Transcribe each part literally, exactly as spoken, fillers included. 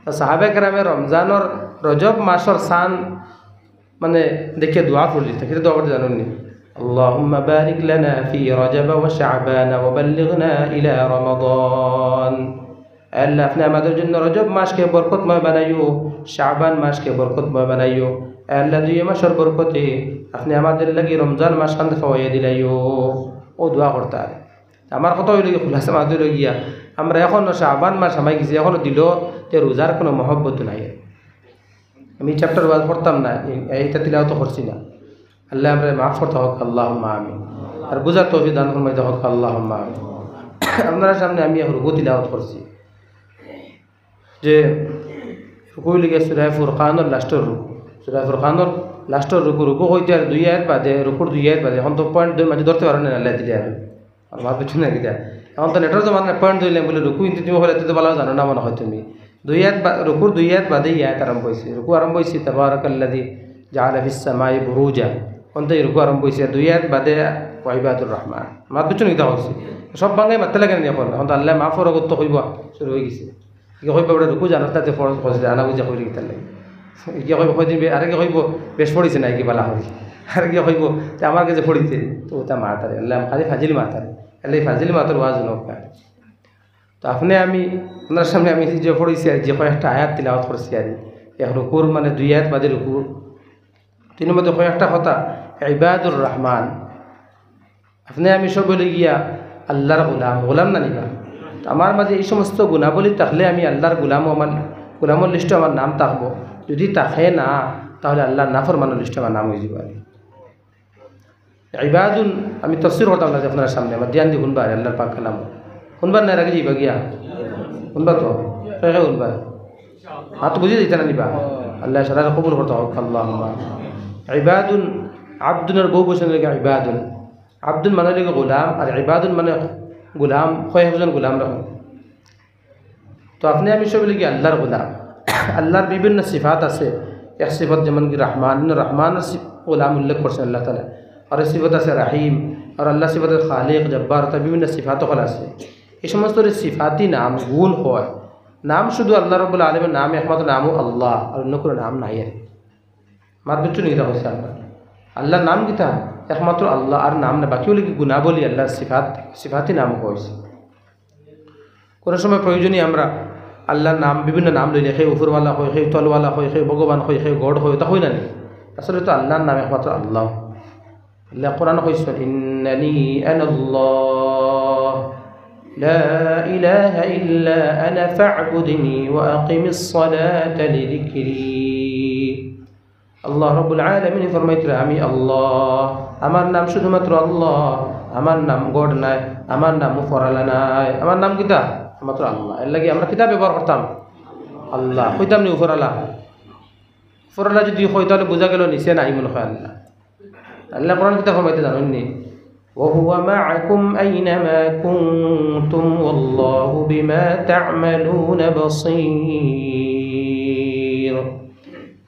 তো সাহাবায়ে কেরামে রমজানর, রজব মাসর চান মানে দেখিয়া দোয়া পড়িতা। কিতা দোয়া পড়িতা জানইন নি? اللهم بارك لنا في رجب وشعبان وبلغنا إلى رمضان. আয় আল্লাহ, আপনে আমাদের জন্য রজব মাসকে বরকতময় বানাইও, শাবান মাসকে বরকতময় বানাইও। আয় আল্লাহ, দুই মাসর বরকতে আপনে আমাদের লাগি রমজান মাস খান পাওয়াইয়া দিলাইও। অউ দোয়া করতা। আমার কথা অইলো গিয়া, খুলাসা মাত অইলো গিয়া, আমরা অখনো শাবান মাস হামাই গেছে, অখনো দিলো তে রোজার কুনু মহব্বত নাই। আমি chapter ওয়াজ করতাম না, এ-, এইটা তিলাওয়াত করছি না। আল্লাহ আমরারে মাফ করতা হউক, আল্লাহুম্মা আমিন। আর বুঝার তৌফিক দান ফরমাইতা হউক, আল্লাহুম্মা আমিন। আপনারার সামনে আমি এক রুকু তিলাওয়াত করছি, যে রুকু অইলো গিয়া সূরা ফুরকানর last-অর রুকু। সূরা ফুরকানর last-অর রুকু, রুকু কইতে আর দুই আয়াত বাদে, রুকুর দুই আয়াত বাদে, অখন তো point দুই মাঝে ধরতে পারো না, আল্লাহ দিলে আর। আর মাত বুঝছো না কিতা? অখন তো নেটর জমানা, point ধরলে বুলে রুকু কিন্তু তুমি অইলে তো ভালা জানো না মনে অয় তুমি। দুই আয়াত বা-, রুকুর দুই আয়াত বাদে ই আয়াত আরম্ভ অইছে। রুকু আরম্ভ অইছে, "তাবারাকাল্লাযী জাআলা ফিস সামাই বুরুজা।" অখন তো ই রুকু আরম্ভ অইছে, দুই আয়াত বাদে ওয়া ইবাদুর রহমান। মাত বুঝছো না কিতা কইছি? সব বাঙ্গাই মাততে লাগে না অখন। অখন তো আল্লাহ মাফ করো করতে কইবা, শুরু অই গেছে। ইগে কইবা, "বেটা রুকু জানার তাতে ফরজ করছে, আনা বুঝা কইলে কিতা লাগে?" ইগে কইবা, কয়দিন বে-, আরেকে কইবা, "বেশ পড়িছে না, ইগে বালা করি।" আরেকে কইবা, "তে আমার গেছে পড়িতে।" তো অতা মাতারে, আল্লাহ খালি ফাজিল মাতারে। আল্লাহ ফাজিল মাতার ওয়াজ নকা। তো আপনে আমি, আপনার সামনে আমি যে পড়ছি আর যে কয়েকটা আয়াত তিলাওয়াত করছি আর, এক রুকুর মানে দুই আয়াত বাদে রুকু, তিন মধ্যে কয়েকটা কথা, ইবাদুর রহমান, আপনে আমি সব অইলো গিয়া আল্লাহর গোলাম, গোলাম না নি বা? তো আমার মাঝে এই সমস্ত গুণাবলী থাকলে আমি আল্লাহর গোলাম, আমার গোলামর list-অ আমার নাম থাকবো। যদি থাকে না, তাহলে আল্লাহর নাফরমানর list-অ আমার নাম অই যাইবো। ইবাদুন, আমি তাফসীর করতাম না যে আপনার সামনে, আমার ধ্যান দি হুনবা, আল্লাহর পাক কালাম। হুনবা না, এর আগে যাইবা গিয়া? হুনবা তো? কে কে হুনবা? মাত বুঝি যাইতা না নি বা? আল্লাহ সারা কবুল করতা হউক, আল্লাহুম্মা। ইবাদুন, আব্দুন আর বহু বচন লাগে ইবাদুন। আব্দুন মানে লাগে গোলাম, আর ইবাদুন মানে গোলাম, কয়েকজন গোলাম রাখো। তো আপনে আমি সব অইলো গিয়া আল্লাহর গোলাম। আল্লাহর বিভিন্ন সিফাত আছে। এক সিফাত যেমন কি রহমান, রহমানর সি-, গোলাম উল্লেখ করছেন আল্লাহ তাআলা। আর সিফাত আছে রাহিম, আর আল্লাহ সিফাত আছে খালিক, জব্বার, অর্থাৎ বিভিন্ন সিফাত অকল আছে। এই সমস্ত যে সিফাতি নাম, গুণ অয়, নাম শুধু আল্লাহ রাব্বুল আলামিন, নাম একমাত্র নামও আল্লাহ, আর অন্য কুনু নাম নাই আর। মাত বুঝছো নি কিতা কইছি আমরা? আল্লাহর নাম কিতা? একমাত্র আল্লাহ, আর নাম না। বাকি অইলো কি গুণাবলী, আল্লাহর সিফাত, সিফাতি নাম কইছি। কুনু সময় প্রয়োজনে আমরা আল্লাহর নাম, বিভিন্ন নাম লইলে, কেউ উপরওয়ালা কয়, কেউ তলওয়ালা কয়, কেউ ভগবান কয়, কেউ God কয়, অতা কই না নি? আসলে তো আল্লাহর নাম একমাত্র আল্লাহ। আল্লাহ কোরআন কইছেন, "ইন্নানি আনাল্লাহ, লা ইলাহা ইল্লা আনা ফা'বুদনি ওয়া আকিমিস সালাতা লিযিকরি।" আল্লাহ রাব্বুল আলামিন ফরমাইতরা, "আমি আল্লাহ, আমার নাম শুধুমাত্র আল্লাহ, আমার নাম God নায়, আমার নাম উপরওয়ালা নায়, আমার নাম কিতা? একমাত্র আল্লাহ।" এর লাগি আমরা কিতা ব্যবহার করতাম? আল্লাহ। কইতাম নি উপরওয়ালা? উপরওয়ালা যদি কই, তাহলে বুঝা গেল নিচে নাই মনে অয় আল্লাহ। আল্লাহ কোরআন কিতা ফরমাইতরা জানইন নি? "ওয়া হুয়া মা'আকুম আইনামা কুনতুম ওয়াল্লাহু বিমা তা'মালুনা বাসীর।"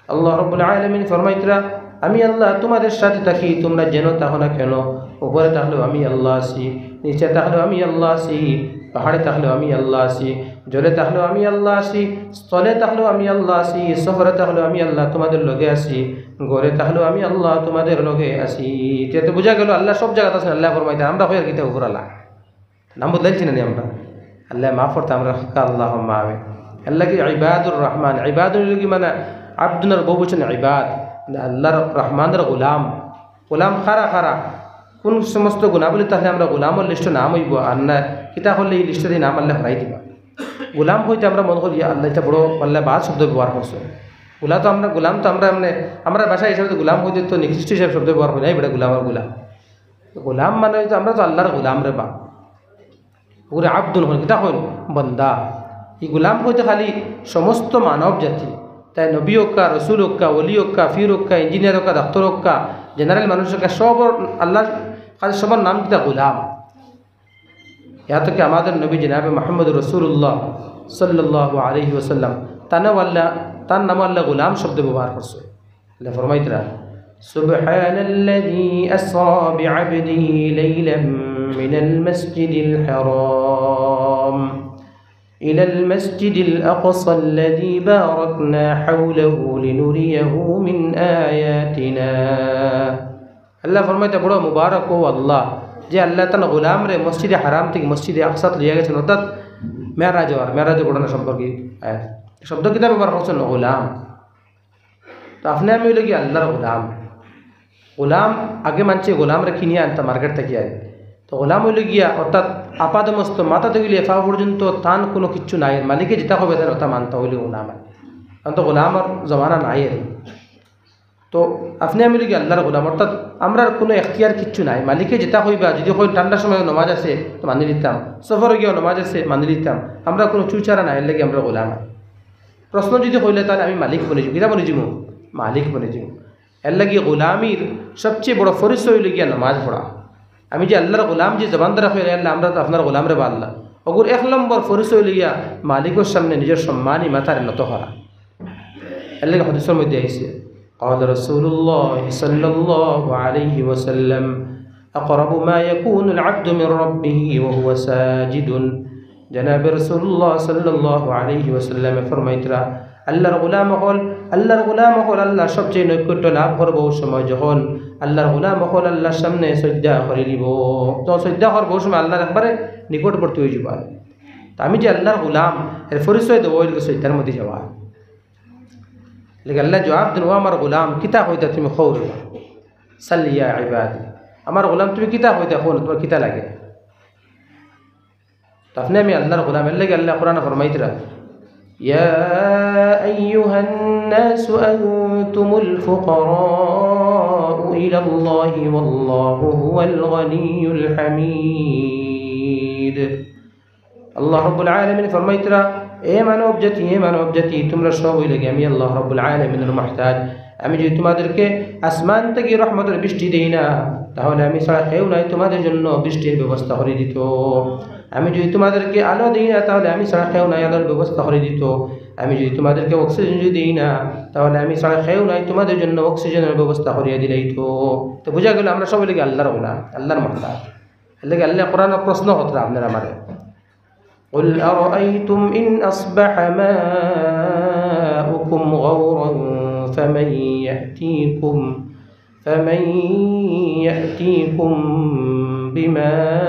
আল্লাহ রাব্বুল আলামিন ফরমাইতরা, "আমি আল্লাহ তোমাদের সাথে থাকি, তোমরা যেনো থাকো না কেন, উপরে থাকলেও আমি আল্লাহ আছি, নিচে থাকলেও আমি আল্লাহ আছি, পাহাড়ে থাকলেও আমি আল্লাহ আছি, জলে থাকলেও আমি আল্লাহ আছি, স্থলে থাকলেও আমি আল্লাহ আছি, সফরে থাকলেও আমি আল্লাহ তোমাদের লগে আছি, ঘরে থাকলেও আমি আল্লাহ তোমাদের লগে আছি।" তে তো বুঝা গেল আল্লাহ সব জাগাত আছেন, আল্লাহ ফরমাইতরা, আমরা কই আর কিতা উপরওয়ালা? নাম বদলাইছি না নি আমরা? আল্লাহ মাফ করতা, আমরা হক্কা আল্লাহুম্মা আমিন। আল্লাহ কি ইবাদুর রহমান, ইবাদুর কি মানে আব্দুন আর বহু বচন ইবাদ, মানে আল্লাহর রহমানের গোলাম। গোলাম খারা খারা, কোন সমস্ত গুণাবলী তাহলে আমরা গোলামর list-অ নাম অইবো, আর না কিতা করলে ই list-অ দি নাম আল্লাহ হরাই দিবা। গোলাম কইতে আমরা মনে করি, "ইয়া আল্লাহ, ইটা বড় আল্লাহ বাদ শব্দ ব্যবহার করছে।" গোলা তো আমরা, গোলাম তো আমরা এমনে, আমরা ভাষা হিসাবে তো গোলাম কইতে তো নিকৃষ্ট হিসাবে শব্দ ব্যবহার করি না, "এই বেটা গোলাম আর গোলাম।" গোলাম মানে অইতো আমরা তো আল্লাহর গোলাম রে বা। ওরে আব্দুন কইন, কিতা কইন? বান্দা। ই গোলাম কইতে খালি সমস্ত মানব জাতি, তাই নবী হক্কা, রসুল হক্কা, ওলি হক্কা, পীর হক্কা, engineer হক্কা, ডাক্তার হক্কা, general মানুষ হক্কা, সবর আল্লাহর কাছে সবর নাম কিতা? গোলাম। ইয়া তো কি আমাদের নবী জনাবে মুহাম্মদ রাসূলুল্লাহ সাল্লাল্লাহু আলাইহি ওয়াসাল্লাম, তার নাম আল্লাহ, তার নাম আল্লাহ গোলাম শব্দ ব্যবহার করছে। আল্লাহ ফরমাইতরা, "সুবহানাল্লাযী আসরা বিআবদিহি লাইলাম মিনাল মাসজিদিল হারাম إلى المسجد الأقصى الذي باركنا حوله لنريه من آياتنا. আল্লায় ফরমাইতা, বড় মুবারক অউ আল্লাহ, যে আল্লায় তান গোলামরে মসজিদে হারাম থাকি মসজিদে আকসাত লইয়া গেছইন, অর্থাৎ মেরাজ অওয়ার, মেরাজর ঘটনা সম্পর্কে আয়াত। শব্দ কিতা ব্যবহার করছইন? গোলাম। তো আপনে আমি অইলে গিয়া আল্লার গোলাম। গোলাম আগে মানষে গোলামরে কিনিয়া আনতা মার্কেট থাকি আয়। তো গোলাম অইলে গিয়া অর্থাৎ আপাদমস্ত, মাথা থাকি লইয়া পাও পর্যন্ত তান কুনু কিচ্ছু নাই, মালিকে যেতা কইবা তান অতা মানতা অইলে গোলাম। অখন তো গোলামর জমানা নাই আর। তো আপনে আমি অইলে গিয়া আল্লার গোলাম, অর্থাৎ আমরার কুনু এখতিয়ার কিচ্ছু নাই, মালিকে যেতা কইবা, যুদি কইন ঠান্ডার সময় নমাজ আছে তো মানি নিতাম, সফরো গিয়াও নমাজ আছে মানি নিতাম, আমরার কুনু চুচারা নাই, এরলাগি আমরার গোলাম। প্রশ্ন যুদি কইলে তাইলে আমি মালিক বনি যিমু, কিতা বনি যিমু? মালিক বনি যিমু। এরলাগি গোলামির সবচে বড় পরিচয় অইলো গিয়া নমাজ পড়া। আমি যে আল্লার গোলাম, যে জবান দ্বারা কই, "আল্লাহ, আমরা তো আপনার গোলাম রে বা আল্লাহ।" অগুর এক নম্বর পরিচয় অইলো গিয়া মালিকর সামনে নিজর সম্মানী মাথারে নত করা। এরলাগি হাদিসর মধ্যে আইছে, قال رسول الله صلى الله عليه وسلم: أقرب ما يكون العبد من ربه وهو ساجد. জনাবে রাসূলুল্লাহ সাল্লাল্লাহু আলাইহি ওয়াসাল্লামে ফরমাইতরা, আল্লার গোলাম অকল, আল্লার গোলাম অকল আল্লার সবচে নৈকট্য লাভ করবো অউ সময় যখন আল্লার গোলাম অকল আল্লার সামনে সইজদা করি দিবো। তো সইজদা করবো অউ সময় আল্লার একবারে নিকটবর্তী অই যিবো। তো আমি যে আল্লার গোলাম, এর পরিচয় দেওয়া অইলো সইজদার মধ্যে যাওয়া। এরলাগি আল্লায় জবাব দেইন, "ও আমার গোলাম, কিতা কইতা তুমি কও রে? সাল ইয়া ইবাদি, আমার গোলাম তুমি কিতা কইতা কও না, তুমার কিতা লাগে?" তো আপনে আমি আল্লার গোলাম, এরলাগি আল্লায় কোরআনো ফরমাইতরা, يا أيها الناس أنتم الفقراء إلى الله والله هو الغني الحميد. আল্লাহ রাব্বুল আলামিন ফরমাইতরা, "এ মানব জাতি, এ মানব জাতি, তুমরা সব অইলে গিয়া আমি আল্লাহ রাব্বুল আলামিনর মুহতাজ। আমি যুদি তুমাদেরকে আসমান থাকি রহমতর বৃষ্টি দেই না, তাহলে আমি ছাড়া কেউ নাই তুমাদের জন্য বৃষ্টির ব্যবস্থা করি দিতো। আমি যুদি তুমাদেরকে আলো দেই না, তাহলে আমি ছাড়া কেউ নাই আলোর ব্যবস্থা করি দিতো। আমি যুদি তুমাদেরকে অক্সিজেন যুদি দেই না, তাহলে আমি ছাড়া কেউ নাই তুমাদের জন্য অক্সিজেনর ব্যবস্থা করিয়া দিলাইতো।" তো বুঝা গেলো আমরা সব অইলে গিয়া আল্লার গোলাম, আল্লার মুহতাজ। এরলাগি আল্লায় কোরআনো প্রশ্ন করতরা আপনারে আমারে, قل أرأيتم إن أصبح ماؤكم غورا فمن يأتيكم، فمن يأتيكم بماء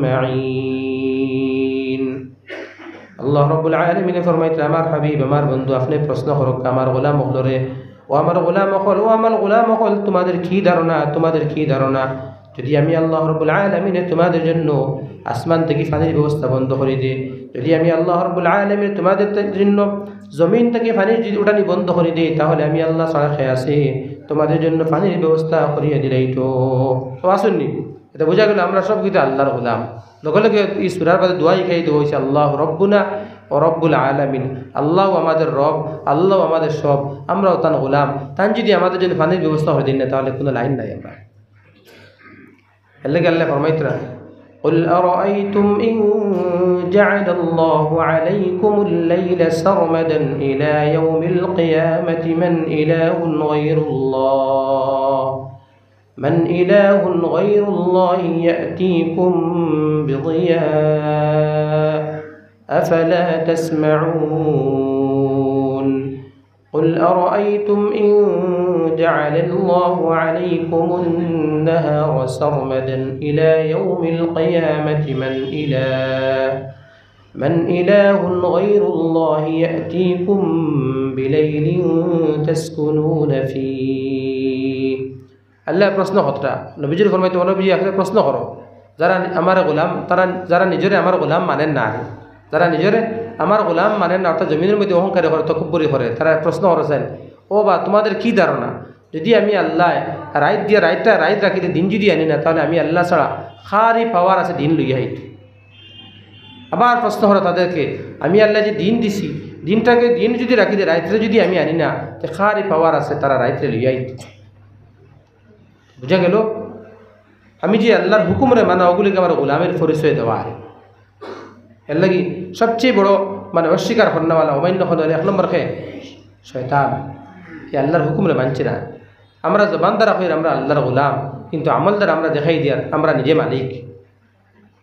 معين. আল্লাহ রাব্বুল আলামিনে ফরমাইতরা, আমার হাবিব, আমার বন্ধু, আপনে প্রশ্ন করউক্কা আমার গোলাম অকলরে, ও আমার গোলাম অকল, ও আমার গোলাম অকল, তুমাদের কি ধারণা, তুমাদের কি ধারণা? যুদি আমি আল্লাহ রাব্বুল আলামিনে তুমাদের জন্য আসমান থাকি পানির ব্যবস্থা বন্ধ করি দেই, যুদি আমি আল্লাহ রাব্বুল আলামিনে তুমাদের তে-, জন্য জমিন থাকি পানির যুদি উঠানি বন্ধ করি দেই, তাহলে আমি আল্লাহ ছাড়া কে আছে তুমাদের জন্য পানির ব্যবস্থা করিয়া দিলাইতো? তো আছইন নি? ইটা বুঝা গেলো আমরা সব কিন্তু আল্লার গোলাম। লগে লগে ই সূরার বাদে দোয়া হিকাই দেওয়া অইছে, "আল্লাহু রাব্বুনা ওয়া রাব্বুল আলামিন।" আল্লাহ আমাদের রব, আল্লাহ আমাদের সব, আমরাও তান গোলাম। তান যুদি আমাদের জন্য পানির ব্যবস্থা করি দেইন না, তাহলে কুনু লাইন নাই আমরা। এরলাগি আল্লায় ফরমাইতরা, قل أرأيتم إن جعل الله عليكم الليل سرمدا إلى يوم القيامة من إله غير الله، من إله غير الله يأتيكم بضياء، أفلا تسمعون؟ قل أرأيتم إن جعل الله عليكم النهار سرمدا إلى يوم القيامة من إله، من إله غير الله يأتيكم بليل تسكنون فيه. আল্লায় প্রশ্ন করতরা, নবীজিরে ফরমাইতরা, "ও নবীজি, আপনে প্রশ্ন করো, যারা আমার গোলাম, তারা, যারা নিজরে আমার গোলাম মানইন না, যারা নিজরে আমার গোলাম মানইন না, অর্থাৎ জমিনর মধ্যে অহংকারী করে, তকব্বুরি করে, তারা প্রশ্ন করছইন, ও বা, তুমাদের কি ধারণা? যুদি আমি আল্লায় রাইত দিয়া, রাইতটা রাইত রাখি দিয়া দিন যুদি আনি না, তাহলে আমি আল্লাহ ছাড়া কার ই পাওয়ার আছে দিন লইয়া আইতো?" আবার প্রশ্ন করো তাদেরকে, "আমি আল্লায় যে দিন দিছি, দিনটাকে দিন যুদি রাখি দিয়া রাইতরে যুদি আমি আনি না, তে কার ই পাওয়ার আছে তারা রাইতরে লইয়া আইতো?" বুঝা গেলো? আমি যে আল্লার হুকুমরে মানা, অগুলিকে আমার গোলামির পরিচয় দেওয়া। এরলাগি সবচে বড় মানে অস্বীকার করনেওয়ালা, অমান্য করনেওয়ালা এক নম্বর কে? শয়তান। ই আল্লার হুকুমরে মানছে না। আমরা জবান দ্বারা কইয়ার আমরা আল্লার গোলাম, কিন্তু আমল দ্বারা আমরা দেখাই দিয়ার আমরা নিজে মালিক।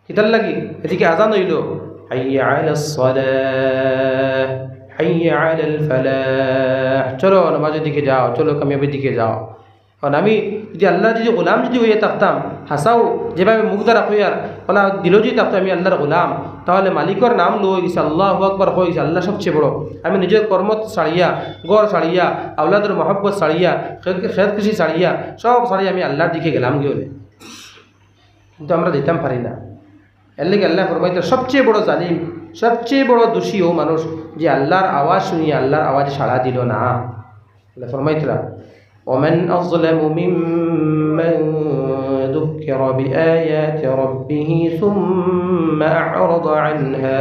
কিতার লাগি? এদিকে আজান অইলো, حي على الصلاة، حي على الفلاح। চলো নামাজের দিকে যাও, চলো কামিয়াবির দিকে যাও। কারণ আমি যদি আল্লাহর যদি গোলাম যদি হইয়া থাকতাম, হাছাউ যেভাবে মুখ দ্বারা কইয়ার, ওলা দিলো যদি থাকতো আমি আল্লাহর গোলাম, তাহলে মালিকর নাম লওয়া হইছে, আল্লাহু আকবার কওয়া হইছে, আল্লাহ সবচেয়ে বড়। আমি নিজের কর্ম ছাড়িয়া, ঘর ছাড়িয়া, আওলাদর মহব্বত ছাড়িয়া, খেত, খেত কৃষি ছাড়িয়া, সব ছাড়িয়া আমি আল্লাহর দিকে গেলাম গিয়ে। কিন্তু আমরা দিতাম পারি না। এর লাগি আল্লাহ ফরমাইতরা সবচেয়ে বড় জালিম, সবচেয়ে বড় দোষী ও মানুষ যে আল্লাহর আওয়াজ শুনিয়া আল্লাহর আওয়াজে সাড়া দিল না। আল্লাহ ফরমাইতরা, ومن أظلم ممن ذكر بآيات ربه ثم أعرض عنها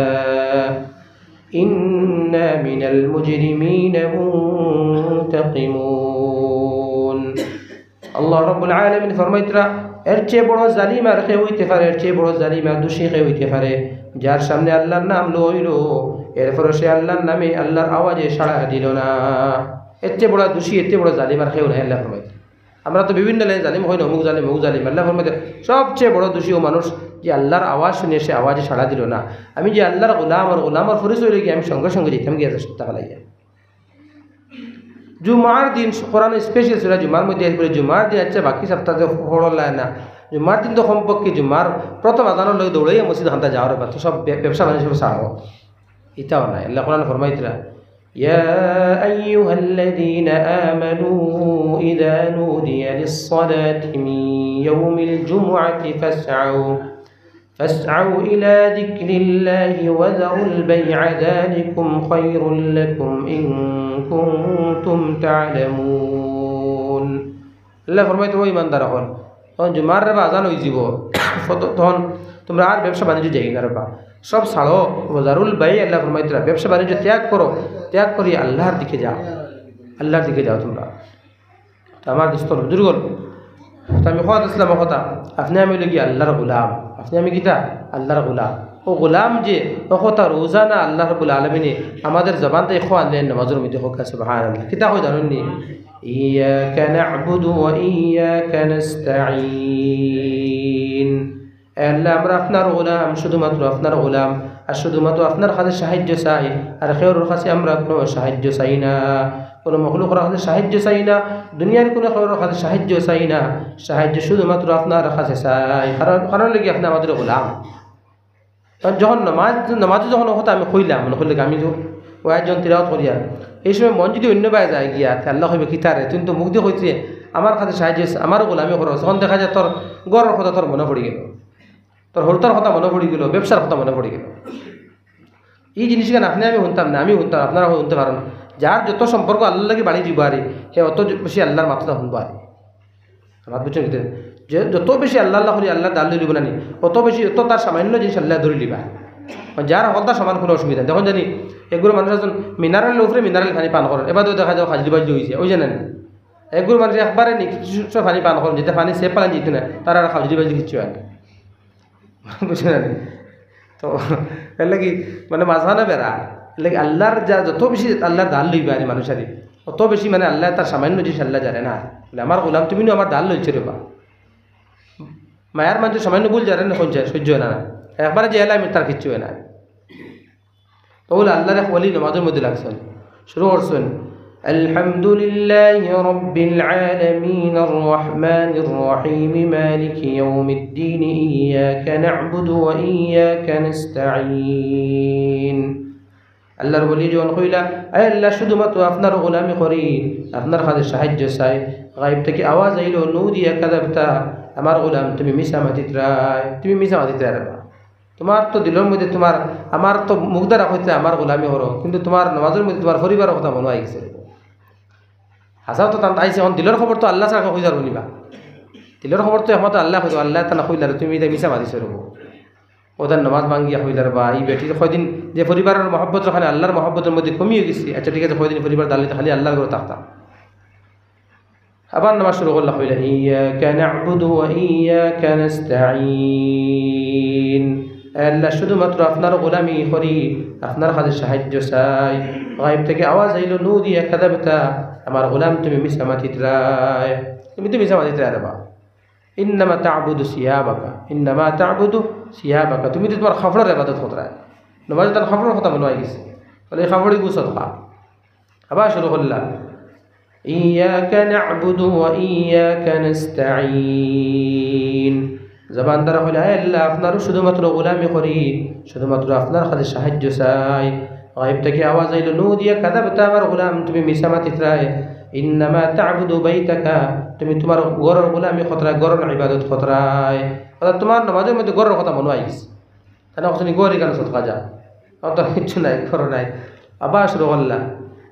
إنا من المجرمين منتقمون। আল্লাহ রাব্বুল আলামিন ফরমাইতরা, এর চেয়ে বড় জালিম আর কে হইতে পারে, এর চেয়ে বড় জালিম আর দোষী কে হইতে পারে, যার সামনে আল্লাহর নাম লইল, এরপরে সে আল্লাহর নামে, আল্লাহর আওয়াজে সাড়া দিল না। এর চেয়ে বড় দোষী, এর চেয়ে বড় জালিম আর কেউ নাই, আল্লাহ ফরমাইতরা। আমরা তো বিভিন্ন লাইন জালিম কই না, অমুক জালিম, অমুক জালিম। আল্লাহ ফরমাইতরা, সবচেয়ে বড় দোষী ও মানুষ যে আল্লাহর আওয়াজ শুনে সে আওয়াজে সাড়া দিল না। আমি যে আল্লাহর গোলাম, আর গোলামর পরিচয় লাগি আমি সঙ্গে সঙ্গে যেতাম গিয়া সত্তা ফালাইয়া। জুমার দিন কোরআন স্পেশাল সূরা জুমার মধ্যে আইছে বলে জুমার দিন, আচ্ছা, বাকি সপ্তাহে পড়লা না। জুমার দিন তো কমপক্ষে জুমার প্রথম আজানর লগে দৌড়াইয়া মসজিদ খান্তা যাওয়ার ব্যাপার, তো সব ব্য-, ব্যবসা বাণিজ্য সব ছাড়ো। ইতাও না, আল্লাহ কোরআন ফরমাইতরা, يا أيها الذين آمنوا إذا نودي للصلاة من يوم الجمعة فاسعوا فاسعوا إلى ذكر الله وذروا البيع ذلكم خير لكم إن كنتم تعلمون। আল্লাহ ফরমাইতরা, ও ইমানদার অকল, তখন জুমার রেবা আজান হয়ে যাব, তখন তোমরা আর ব্যবসা বাণিজ্য যাই না রেবা, সব ছাড়ো। ওয়াজারুল বাই, আল্লাহ ফরমাইতরা, ব্যবসা বাণিজ্য ত্যাগ করো, ত্যাগ করি আল্লাহর দিকে যাও, আল্লাহর দিকে যাও তোমরা। তো আমার দোস্ত বুজুর্গ, তো আমি কথা দিছিলাম, ও কথা, আপনি আমি হইল কি আল্লাহর গোলাম, আপনি আমি কিতা আল্লাহর গোলাম। ও গোলাম যে, ও কথা রোজানা আল্লাহ রাব্বুল আলামিনে আমাদের জবান থেকে খোয়া আনলেন নামাজের মধ্যে, হোক সুবহানাল্লাহ। কিতা হয় জানেননি? إياك نعبد وإياك نستعين। এ আল্লাহ, আমরা আপনার গোলাম, শুধুমাত্র আপনার গোলাম, আর শুধুমাত্র আপনার কাছে সাহায্য চাই, আর কেউর কাছে আমরা কোনো সাহায্য চাই না, কোনো মখলুকর কাছে সাহায্য চাই না, দুনিয়ার কোনো কেউর কাছে সাহায্য চাই না, সাহায্য শুধুমাত্র আপনার কাছে চাই। কারণ, কারণ লাগি আপনি আমাদের গোলাম। কারণ যখন নামাজ, নামাজে যখন কথা আমি কইলাম, মনে করলে আমি তো ও একজন তিলাওয়াত করিয়া, এই সময় মন যদি অন্য বায় যায় গিয়া, তে আল্লাহ কইবে, "কিতারে, তুই তো মুখ দিয়ে কইতে আমার কাছে সাহায্য, আমার গোলামি করো।" তখন দেখা যায় তোর ঘরর কথা তোর মনে পড়ি গেল, তোর হরতার কথা মনে পড়ি গেল, ব্যবসার কথা মনে পড়ি গেল। এই জিনিসখান আপনি আমি শুনতাম না, আমি শুনতাম, আপনারা শুনতে পারেন। যার যত সম্পর্ক আল্লাহর লগে বাড়ি দিব আরে, হে অত বেশি আল্লাহর মাতটা শুনবো আরে। আমার বুঝছেন কি? যে যত বেশি আল্লাহ আল্লাহ করি, আল্লাহর দাল ধরিব না নি, অত বেশি, অত তার সামান্য জিনিস আল্লাহ ধরি লিবা। যার হকলতা সমান কোনো অসুবিধা নেই। দেখুন জানি, এগুলো মানুষ আছেন মিনারেল উপরে মিনারেল পানি পান করেন, এবার তো দেখা যায় খাজলি বাজলি হয়েছে, ওই জানেন। এগুলো মানুষ একবারে নিকৃষ্ট পানি পান করেন, যেটা পানি সেফ পানি দিতে না, তারা আর খাজলি বাজলি কিচ্ছু হয় না। বুঝছেন জানি? তো এর লাগি মানে মাঝখানে বেড়া, এর লাগি আল্লাহর যা যত বেশি আল্লাহর দাল লইবা আরে মানুষ আরে, অত বেশি মানে আল্লাহ তার সামান্য জিনিস আল্লাহ জানে না। বলে, "আমার গোলাম, তুমি নু আমার দাল লইছে রে বা।" মায়ার মানুষের সামান্য ভুল জানে না, কোন যায়, সহ্য হয় না। একবারে যে এলাম তার কিচ্ছু হয় না। তো বলে আল্লাহর এক ওলি নামাজের মধ্যে লাগছেন, শুরু করছেন, "الحمد لله رب العالمين الرحمن الرحيم مالك يوم الدين إياك نعبد وإياك نستعين।" আল্লাহর ওলি যখন কইলা, "আয় আল্লাহ, শুধুমাত্র আপনার গোলামি করি, আপনার কাছে সাহায্য চাই।" গায়েব থেকে আওয়াজ আইল, "নূদিয়া কাযাবতা, আমার গোলাম, তুমি মিছা মাতিতরায়, তুমি মিছা মাতিতরায় রে বা।" তোমার তো দিলর মধ্যে তোমার, আমার তো মুখ দ্বারা কইতে আমার গোলামি করো, কিন্তু তোমার নামাজের মধ্যে তোমার পরিবারের কথা মনে হয় গেছে। হাছাও তো তান আইছে, এখন দিলর খবর তো আল্লাহ ছাড়া কই যাবো নিবা। দিলর খবর তো একমাত্র আল্লাহ কইতো, আল্লাহ তাআলা কইলা, "তুমি এটা মিছা মাতিছো রে বা।" ওদের নামাজ ভাঙ্গিয়া কইলা রে বা, এই বেটির কয়দিন যে পরিবারের মহব্বত, ওখানে আল্লাহর মহব্বতের মধ্যে কমিয়ে গেছে। আচ্ছা ঠিক আছে, কয়দিন পরিবার দালিতে খালি আল্লাহর ঘরে থাকতাম। আবার নামাজ শুরু করলা, কইলা, "إياك نعبد وإياك نستعين।" আয় আল্লাহ, শুধুমাত্র আপনার গোলামি করি, আপনার কাছে সাহায্য চাই। গায়েব থেকে আওয়াজ আইল, "নূদিয়া কাযাবতা, আমার গোলাম, তুমি মিছা মাতিতরায়, তুমি তো মিছা মাতিতরায় রে বা। ইন্নামা তা'বুদু সিয়াবাকা, ইন্নামা তা'বুদু সিয়াবাকা, তুমি তো তোমার কাপড়র ইবাদত করতরায়।" নমাজো তান কাপড়র কথা মনো অইগেছে, বলে, "এই কাপড় ইগু সদকা।" আবার শুরু করলা, "إياك نعبد وإياك نستعين।" জবান দ্বারা কইলা, "আয় আল্লাহ, আপনারও শুধুমাত্র গোলামি করি, শুধুমাত্র আপনার কাছে সাহায্য চাই।" গাইব থাকি আওয়াজ আইলো, "نودي كذبت, আমার গোলাম, তুমি মিছা মাতিতরায়। إنما تعبد بيتك, তুমি তুমার ঘরর গোলামি করতরায়, ঘরর ইবাদত করতরায়।" অর্থাৎ তুমার নমাজর মধ্যে ঘরর কথা মনো অইগেছে। তাইন কইছইন, "ঘর ইখান সদকা যা, আমার তো কিচ্ছু নাই, ঘর নাই।" আবার শুরু করলা,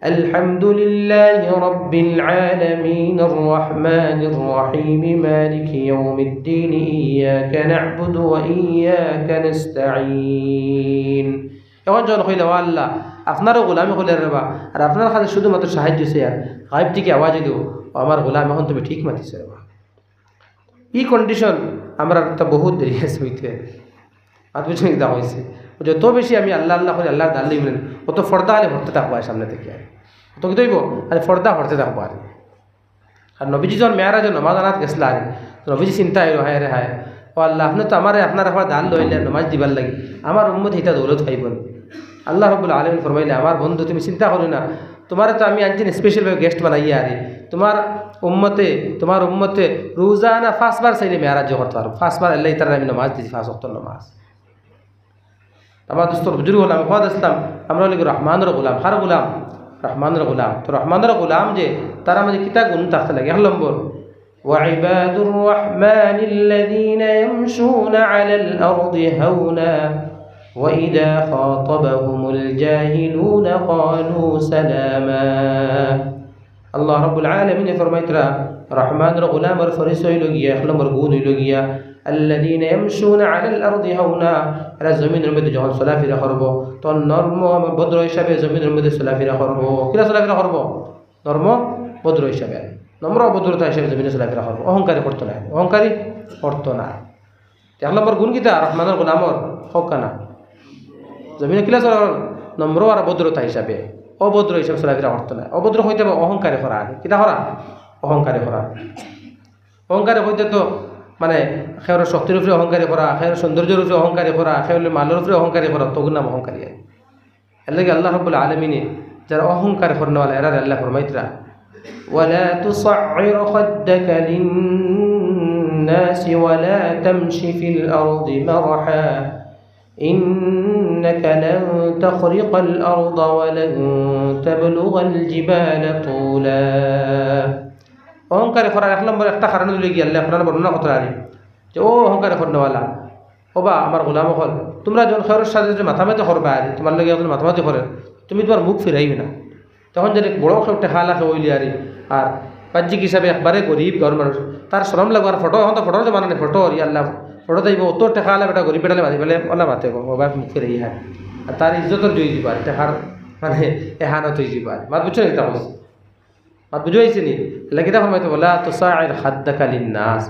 "الحمد لله رب العالمين الرحمن الرحيم مالك يوم الدين إياك نعبد وإياك نستعين।" এখন যখন কইলা, "ও আল্লাহ, আপনারও গোলামি করিয়ার রেবা, আর আপনার কাছে শুধুমাত্র সাহায্য চাই", আর গাইব থাকি আওয়াজ আইলো, "ও আমার গোলাম, এখন তুমি ঠিক মাতিছো রেবা।" ই condition আমরার তো বহুত দেরি আছে অইতে। আর বুঝছইন কিতা কইছি? যত বেশি আমি আল্লাহ আল্লাহ করি, আল্লাহর দান লই মিলেন, অত পর্দা খালি হরতে থাকবো আর সামনে থাকি আর। অত কিতা অইবো? খালি পর্দা হরতে থাকবো আর। আর নবীজি যখন মেরাজো নমাজ আনাত গেছলা আর, তো নবীজি চিন্তা অইলো, "হায় রে হায়, ও আল্লাহ, আপনে তো আমারে আপনার একবার দান লইলে নমাজ দিবার লাগি, আমার উম্মত ইতা দৌলত পাইবো নি?" আল্লাহ রাব্বুল আলামিন ফরমাইলা, "আমার বন্ধু, তুমি চিন্তা করিও না, তুমারে তো আমি আনছি special ভাবে guest বানাইয়া আরি। তুমার উম্মতে, তুমার উম্মতে রোজানা পাঁচবার চাইলে মেরাজ করতে পারবো। পাঁচবার আল্লাহ ইতারে আমি নমাজ দিছি, পাঁচ ওয়াক্ত নমাজ।" আমার দোস্ত বুজুর্গ অকল, আমি কওয়াত আছলাম, আমরা অইলে কি রহমানর গোলাম, কার গোলাম? রহমানর গোলাম। তো রহমানর গোলাম যে, তারার মাঝে কিতা গুণ থাকতে লাগে? এক নম্বর, وعباد الرحمن الذين يمشون على الأرض هونا وإذا خاطبهم الجاهلون قالوا سلاما। আল্লাহ রাব্বুল আলামিনে ফরমাইতরা, রহমানর গোলামর পরিচয় অইলো গিয়া, এক নম্বর গুণ অইলো গিয়া, الذين يمشون على الأرض هونا, এরা জমিনর মধ্যে যখন চলাফেরা করবো, তখন নম্র এবং ভদ্র হিসাবে জমিনর মধ্যে চলাফেরা করবো। কিলা চলাফেরা করবো? নম্র, ভদ্র হিসাবে। নম্র, ভদ্রতা হিসাবে জমিনো চলাফেরা করবো। অহংকারী করতো নায়, অহংকারী করতো নায়। এক নম্বর গুণ কিতা রহমানর গোলামর? কউক্কা না। জমিনো কিলা চলা? নম্র আর ভদ্রতা হিসাবে। অভদ্র হিসাবে চলাফেরা করতো নায়। অভদ্র কইতে অইবো অহংকারী করা। কিতা করা? অহংকারী করা। অহংকারী কইতে তো মানে কেউর শক্তির উপরে অহংকারী করা, কেউর সৌন্দর্যর উপরে অহংকারী করা, কেউর মালর উপরে অহংকারী করা, তো অগুর নাম অহংকারী। এরলাগি আল্লাহ রাব্বুল আলামিনে যারা অহংকার করনেওয়ালা, এরারে আল্লায় ফরমাইতরা, ولا تصعر خدك للناس ولا تمش في الأرض مرحا إنك لن تخرق الأرض ولن تبلغ الجبال طولا। অহংকারী করার এক নম্বর একটা কারণ অইলো গিয়া আল্লায় কোরআনো বর্ণনা করতরা যে, ও অহংকারী করনেওয়ালা, ও বা আমার গোলাম অকল, তুমরা যখন কেউর সাথে যদি মাতামাতি করবায়, তুমার লগে একজন মাতামাতি করে, তুমি তুমার মুখ ফিরাইও না। তখন যদি বড় কেউ টেকাআলা কেউ অইলে আরি, আর বাহ্যিক হিসাবে একবারে গরিব ঘরর মানুষ, তার শরম লাগবো। আর ফটো, এখন তো ফটোর জমানা নাই, ফটো, ইয়া আল্লাহ, ফটো যাইবো, অত টেকাআলা বেটা গরিব বেটারে মাতি পেলে, অলা মাতে গো, ও বা মুখ ফিরাইয়া। আর তার ইজ্জতর জুই দিবা, টেকার মানে এহানত অইযিবা। মাত বুঝছো নি কিতা কইছি? মাত বুঝাইছি নি? এরলাগি কিতা ফরমাইতরা, ولا تصعر خدك للناس।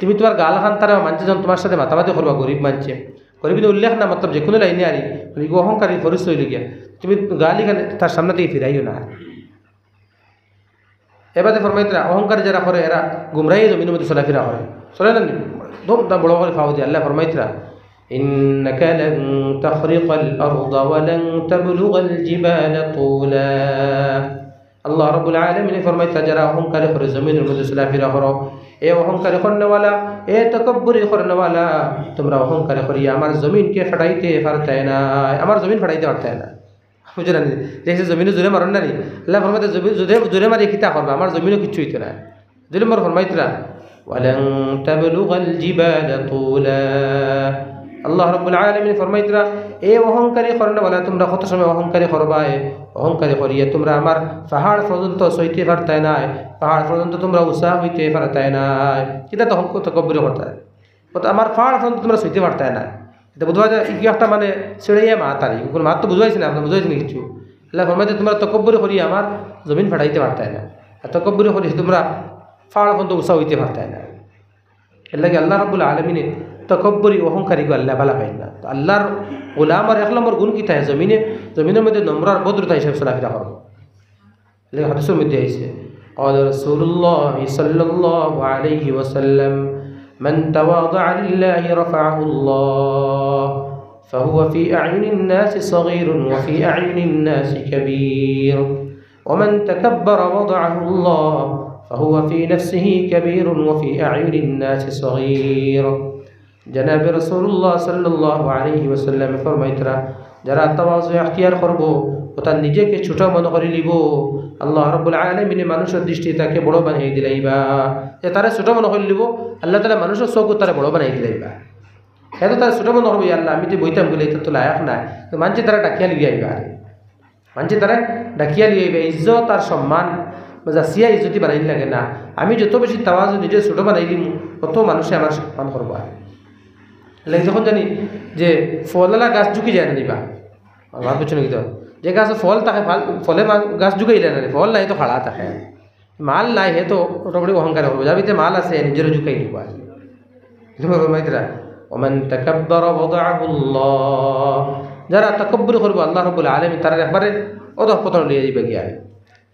তুমি তুমার গালখান তারে মানষে যখন তুমার সাথে মাতামাতি করবা, গরিব মানষে, গরিব ইনো উল্লেখ না, মতলব যেকুনু লাইনে আরি, মানে ইগু অহংকারী পরিচয় অইলো গিয়া, তুমি গালখান তার সামনে থাকি ফিরাইও না। এবাদে ফরমাইতরা, অহংকার যারা করে, এরা গুমরাহি জমিনর মধ্যে চলাফেরা করে। চলে না নি? দম দম বড় করি ফাও দিয়া আল্লায় ফরমাইতরা, إنك لن تخرق الأرض ولن تبلغ الجبال طولا। আল্লাহ রাব্বুল আলামিনে ফরমাইতরা, যারা অহংকার করে জমিনর মধ্যে চলাফেরা করো, এ অহংকার করনেওয়ালা, এ তকব্বুরি করনেওয়ালা, তুমরা অহংকার করিয়া আমার জমিনকে ফাটাইতে পারতায় নায়, আমার জমিন ফাটাইতে পারতায় নায়। বুঝলা নি? যে জমিনো জুরে মারইন না নি? আল্লায় ফরমাইতরা, জমি-, জুরে, জুরে মারি কিতা করবা? আমার জমিনো কিচ্ছু অইতো নায়। দুই নম্বর ফরমাইতরা, ولن تبلغ الجبال طولا। আল্লাহ রাব্বুল আলামিন ফরমাইতরা, এ অহংকারী করনেওয়ালা, তুমরা কত সময় অহংকারী করবায়, অহংকারী করিয়া তুমরা আমার পাহাড় পর্যন্ত ছইতে পারতায় নায়, পাহাড় পর্যন্ত তুমরা উচা অইতে পারতায় নায়। কিতা তো অহংকার তকব্বুরি করতায়? অর্থাৎ আমার পাহাড় পর্যন্ত তুমরা ছইতে পারতায় নায়। ইটা বুঝবা যে ইগু একটা মানে ছিড়াইয়া মাত আরি, ইগুর মাত তো বুঝাইছি না, আপনারা বুঝাইছি না কিচ্ছু। আল্লায় ফরমাইতরা তুমরা তকব্বুরি করি আমার জমিন ফাটাইতে পারতায় না, আর তকব্বুরি করি তুমরা পাহাড় পর্যন্ত উচা অইতে পারতায় না। এরলাগি আল্লাহ রাব্বুল আলামিনে তকব্বুরি অহংকারীগু আল্লায় ভালা পাইন না। তো আল্লাহর গোলামর এক নম্বর গুণ কিতা? জমিনে, জমিনর মধ্যে নম্র আর ভদ্রতা হিসাবে চলাফেরা করবো। এর লাগি হাদিসর মধ্যে আইছে, قال رسول الله صلى الله عليه وسلم، من تواضع لله رفعه الله، فهو في أعين الناس صغير وفي أعين الناس كبير، ومن تكبر وضعه الله فهو في نفسه كبير وفي أعين الناس صغير। জনাবে রাসূলুল্লাহ সাল্লাল্লাহু আলাইহি ওয়াসাল্লামে ফরমাইতরা, যারা তাওয়াজু এখতিয়ার করবো, অর্থাৎ নিজেকে ছোট মনে করি লিবো, আল্লাহ রাব্বুল আলামিনে মানুষর দৃষ্টিত তাকে বড় বানাই দিলাইবা। যে তারে ছোট মনে করি লিবো, আল্লাহ তাআলা মানুষর চউখো তারে বড় বানাই দিলাইবা। হে তো তারে ছোট মনে করবো, "ইয়া আল্লাহ, আমি তো বইতাম গেলে, এটা তো লায়ক নায়।" তো মানষে তারে ডাকিয়া লইয়া আইবা। মানষে তারে ডাকিয়া লইয়া আইবা। ইজ্জত আর সম্মান, যাচিয়া ইজ্জতি বানাইন লাগে না। আমি যত বেশি তাওয়াজু নিজে ছোট বানাই লিমু, অত মানষে আমার সম্মান করবা। এরলাগি যখন জানি যে ফলআলা গাছ ঝুকি যায় না নিবা, আমার পিছনে কিন্তু যে গাছো ফল থাকে, ফল, ফলে মা-, গাছ ঝুকাইলে না, ফল নাই তো খাড়া থাকে। মাল নাই, হে তো অটোমেটিক অহংকার করবো। যার ভিতরে মাল আছে, নিজেরও ঝুকাই নিবো আর। তুমি ফরমাইতরা, "ওমান তাকাব্বারা ওয়াদাআহু আল্লাহ।" যারা তাকাব্বুরি করবো, আল্লাহ রাব্বুল আলামিন তারারে একবারে অধঃপতন লইয়া যাইবা গিয়া।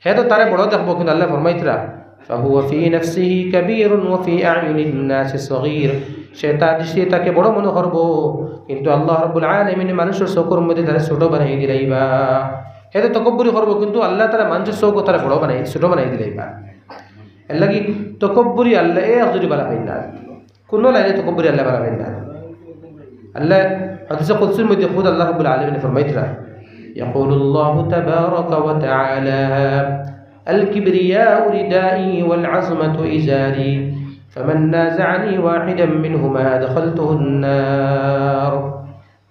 হে তো তারে বড় দেখবো, কিন্তু আল্লাহ ফরমাইতরা, "ফাহুয়া ফি নাফসিহি কাবীরুন ওয়া ফি আ'ইউনিন নাসি সগীর।" সে তার দৃষ্টিতে তাকে বড় মনে করবো, কিন্তু আল্লাহ রাব্বুল আলামিন মানুষর চউখর মধ্যে তারে ছোট বানাই দিলাইবা। হে তো তাকাব্বুরি করবো, কিন্তু আল্লাহ তাআলা মানষর চউখো তারে বড় বানাই, ছোট বানাই দিলাইবা। এরলাগি তাকাব্বুরি আল্লাহ এ এক জুড়ি বালা পাইন না। কুনু লাইনে তাকাব্বুরি আল্লাহ বালা পাইন না। আল্লাহ হাদিসে কুদসির মধ্যে খুদ আল্লাহ রাব্বুল আলামিন ফরমাইতরা, ইয়াকুলুল্লাহু তাবারাকা ওয়া তাআলা, "আল কিবরিয়াউ রিদাই ওয়াল আযমাতু ইজারি, ফামান নাযাআনি ওয়াহিদাম মিনহুমা আদখালতুহুন নার।"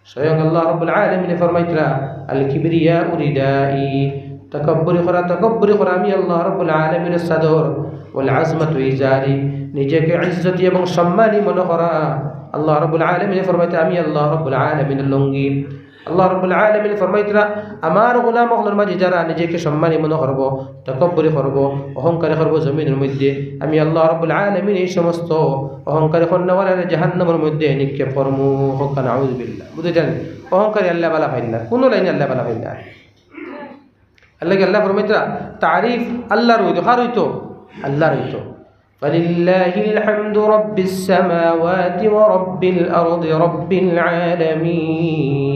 স্বয়ং আল্লাহ রাব্বুল আলামিনে ফরমাইতরা, "আল কিবরিয়াউ রিদাই", তাকাব্বুরি করা, তাকাব্বুরি করা আমি আল্লাহ রাব্বুল আলামিনর চাদর, "ওয়াল আযমাতু ইজারি", নিজেকে ইজ্জতি এবং সম্মানী মনে করা, আল্লাহ রাব্বুল আলামিনে ফরমাইতরা, "আমি আল্লাহ রাব্বুল আলামিনর লুঙ্গি।" আল্লাহ রাব্বুল আলামিনে ফরমাইতরা, "আমার গোলাম অকলর মাঝে যারা নিজেকে সম্মানী মনে করবো, তাকাব্বুরি করবো, অহংকারী করবো জমিনর মধ্যে, আমি আল্লাহ রাব্বুল আলামিন এই সমস্ত অহংকারী করনেওয়ালারে জাহান্নামর মধ্যে নিক্ষেপ করমু।" কউক্কা নাউজুবিল্লাহ। বুঝছইন? অহংকারী আল্লাহ বালা পাইন না, কুনু লাইনে আল্লাহ বালা পাইন না। আল্লাহ কি আল্লাহ ফরমাইতরা, তারিফ আল্লাহর অইতো, কার অইতো? আল্লাহর অইতো। ফালিল্লাহিল হামদু রাব্বিস সামাওয়াতি ওয়া রাব্বিল আরদি রাব্বিল আলামিন।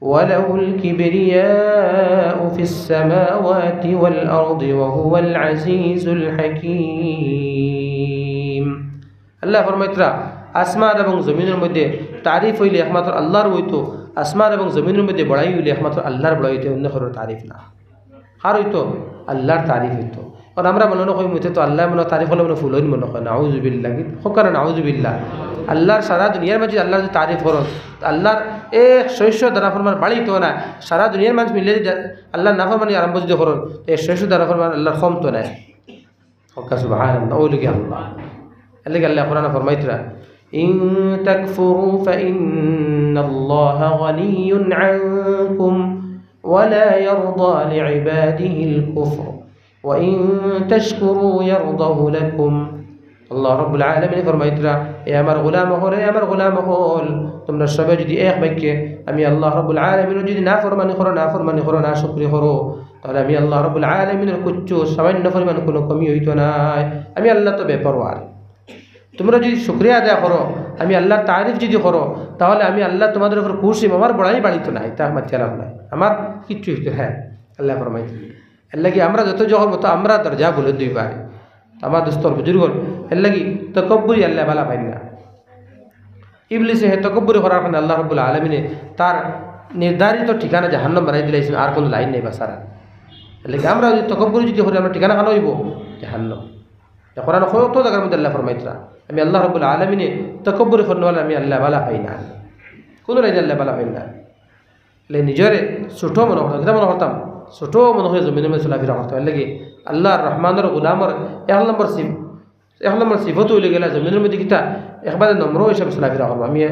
ওয়ালাহুল কিবরিয়াউ ফিস সামাওয়াতি ওয়াল আরদি ওয়া হুয়াল আজিজুল হাকীম। আল্লাহ ফরমাইতরা, আসমান এবং জমিনর মধ্যে তারিফ অইলে একমাত্র আল্লাহর অইতো, আসমান এবং জমিনর মধ্যে বড়াই অইলে একমাত্র আল্লাহর বড়াই অইতো, অন্য কারোর তারিফ না। কার অইতো? আল্লাহর তারিফ অইতো। কারণ আমরা মনো করি, মুতে তো আল্লাহ মনো তারিফ করলে মনো ফুলইন মনো কয়, নাউজুবিল্লাহ। কউক্কা নাউজুবিল্লাহ। আল্লাহর সারা দুনিয়ার মাঝে আল্লাহর যদি তারিফ করইন, আল্লাহর একশো একশো দানা ফরমান বাড়িতো না। সারা দুনিয়ার মানুষ মিলে যদি আল্লাহর নাফরমানি আরম্ভ যদি করইন, একশো একশো দানা ফরমান আল্লাহর কমতো নায়। কউক্কা সুবহানাল্লাহ, অউ লাগি আল্লাহ। এর লাগি আল্লাহ কোরআনে ফরমাইতরা, "ইন তাকফুরু ফাইন্নাল্লাহা গানিয়্যুন আনকুম ওয়া লা ইয়ারদা লিইবাদিহিল কুফর ওয়া ইন তাশকুরু ইয়ারদাহু লাকুম।" আল্লাহ রাব্বুল আলামিন ফরমাইতরা, "এ আমার গোলাম অকল, এ আমার গোলাম অকল, তুমরা সবে যদি এক বাক্যে আমি আল্লাহ রাব্বুল আলামিনর যদি নাফরমানি করো, নাফরমানি করো, নাশুকরি করো, তাহলে আমি আল্লাহ রাব্বুল আলামিনর কুচ্ছু সামান্য পরিমাণ কুনু কমি অইতো নায়। আমি আল্লাহ তো বেপরোয়া। তুমরা যদি শুকরিয়া আদায় করো, আমি আল্লাহর তারিফ যদি করো, তাহলে আমি আল্লাহ তুমাদের উপর খুশি, আমার বড়াই বাড়িতো নায়, ইতা মাতিয়া লাভ নাই, আমার কিচ্ছু অইতো, হ্যাঁ।" আল্লাহ ফরমাইতরা। এর লাগি আমরা যত যখন মতো আমরা দরজা বলে দুইবার। আমার দোস্তর বুজুর্গ অকল, এর লাগি তকব্বুরি আল্লাহ বালা পাইন না। ইবলিসে হে তকব্বুরি করার কারণে আল্লাহ রাব্বুল আলামিনে তার নির্ধারিত ঠিকানা জাহান্নাম বানাই দিলাইছইন, আর কুনু লাইন নাই বাঁচার। এর লাগি আমরা যদি তকব্বুরি যদি করি, আমরা ঠিকানা কানো অইবো? জাহান্নাম। কোরআনে কত জাগার মধ্যে আল্লাহ ফরমাইতরা, আমি আল্লাহ রাব্বুল আলামিনে তকব্বুরি করনেওয়ালা আমি আল্লাহ বালা পাই না, কুনু লাইনে আল্লাহ বালা পাই না। লে নিজরে ছোট মনো করতাম, কিতা মনো করতাম? ছোট মনো করি জমিনর মধ্যে চলাফিরা করতাম। এর লাগি আল্লাহর রহমানর গোলামর এক নম্বর সিফ-, এক নম্বর সিফত অইলো গিয়া জমিনর মধ্যে কিতা একবারে নম্র হিসাবে চলাফিরা করবো। আমি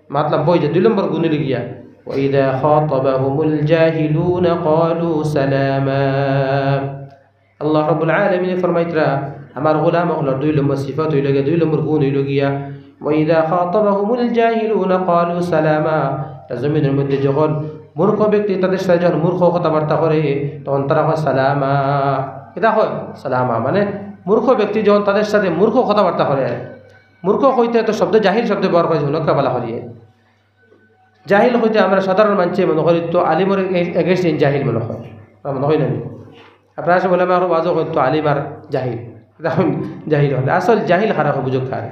মাতলাম বই যে দুই নম্বর গুণ অইলো গিয়া, "ওয়া ইযা খাতাবাহুমুল জাহিলুনা ক্বালু সালামা।" আল্লাহ রাব্বুল আলামিনে ফরমাইতরা, আমার গোলাম অকলর দুই নম্বর সিফত অইলো গিয়া, দুই নম্বর গুণ অইলো গিয়া, "ওয়া ইযা খাতাবাহুমুল জাহিলুনা ক্বালু সালামা।" তা জমিনর মধ্যে যখন মূর্খ ব্যক্তি তাদের সাথে যখন মূর্খ কথাবার্তা করে, তখন তারা কয়, "সালামা।" কিতা কয়? "সালামা।" মানে, মূর্খ ব্যক্তি যখন তাদের সাথে মূর্খ কথাবার্তা করে, মূর্খ কইতে তো শব্দ, জাহিল শব্দ ব্যবহার করে, হুনক্কা বালা করিয়া। জাহিল কইতে আমরা সাধারণ মানষে মনো করি তো আলিমর এ-, against জাহিল মনো করি। আমরা মনো করি না নি? আপনারা সব ওলামা আর ওয়াজও কইন তো আলিম আর জাহিল। জাহিল অইলে আসল জাহিল কারে কয় বুঝউক্কা।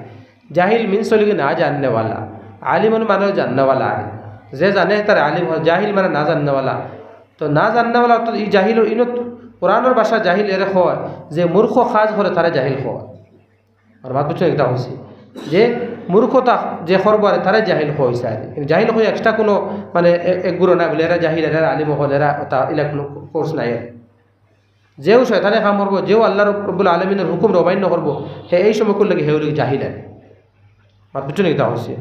জাহিল means অইলো কি না জাননেওয়ালা। আলিম মানে জাননেওয়ালা আর। যে জানে তারে আলিম কয়, জাহিল মানে না জাননেওয়ালা। তো না জাননেওয়ালা তো ই জাহিল ইনো কোরআনর ভাষা জাহিল এরে কয়, যে মূর্খ কাজ করে তারে জাহিল কয়। আর মাত বুঝছইন কিতা কইছি? যে মূর্খতা যে করবো আরে তারে জাহিল কইছে আর। কিন্তু জাহিল কই extra কোনো মানে এ-, এক গুরু না বলে এরা জাহিল, এরা আলিম অকল, এরা ওটা ইলা কোনো course নাই আর। যেও শয়তানে কাম করবো, যেও আল্লাহ রব-, রব্বুল আলমিনের হুকুম অমান্য করবো, হে এই সময় করলে কি হে অইলো জাহিল আর। মাত বুঝছইন কিতা কইছি?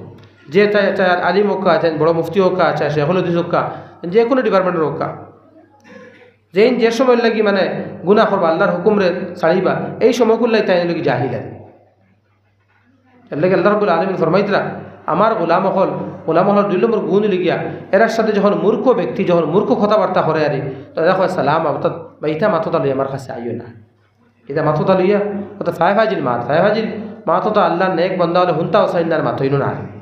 যে চায়, চায় আলিম অউক্কা, চায় বড় মুফতি অউক্কা, চায় শেখুল হাদিস অউক্কা, যে কোনো department অউক্কা, যেইন যে সময় লাগি মানে গুনা করবা, আল্লাহর হুকুমরে ছাড়িবা, এই সময় করলে তাইন অইলো কি জাহিল আর। এর লাগি আল্লাহ রাব্বুল আলামিন ফরমাইতরা, আমার গোলাম অকল, গোলাম অকলর দুই নম্বর গুণ অইলো গিয়া, এরার সাথে যখন মূর্খ ব্যক্তি, যখন মূর্খ কথাবার্তা করে আরে, তো এরা কয়, "সালাম, অর্থাৎ বা ইতা মাততা লইয়া আমার কাছে আইও না।" ইতা মাততা লইয়া, অর্থাৎ ফায় ফাজিল মাত, ফায় ফাজিল মাততা আল্লাহর নেক বান্দা অকলে হুনতাও চাইন না আর মাতইনও না আরে।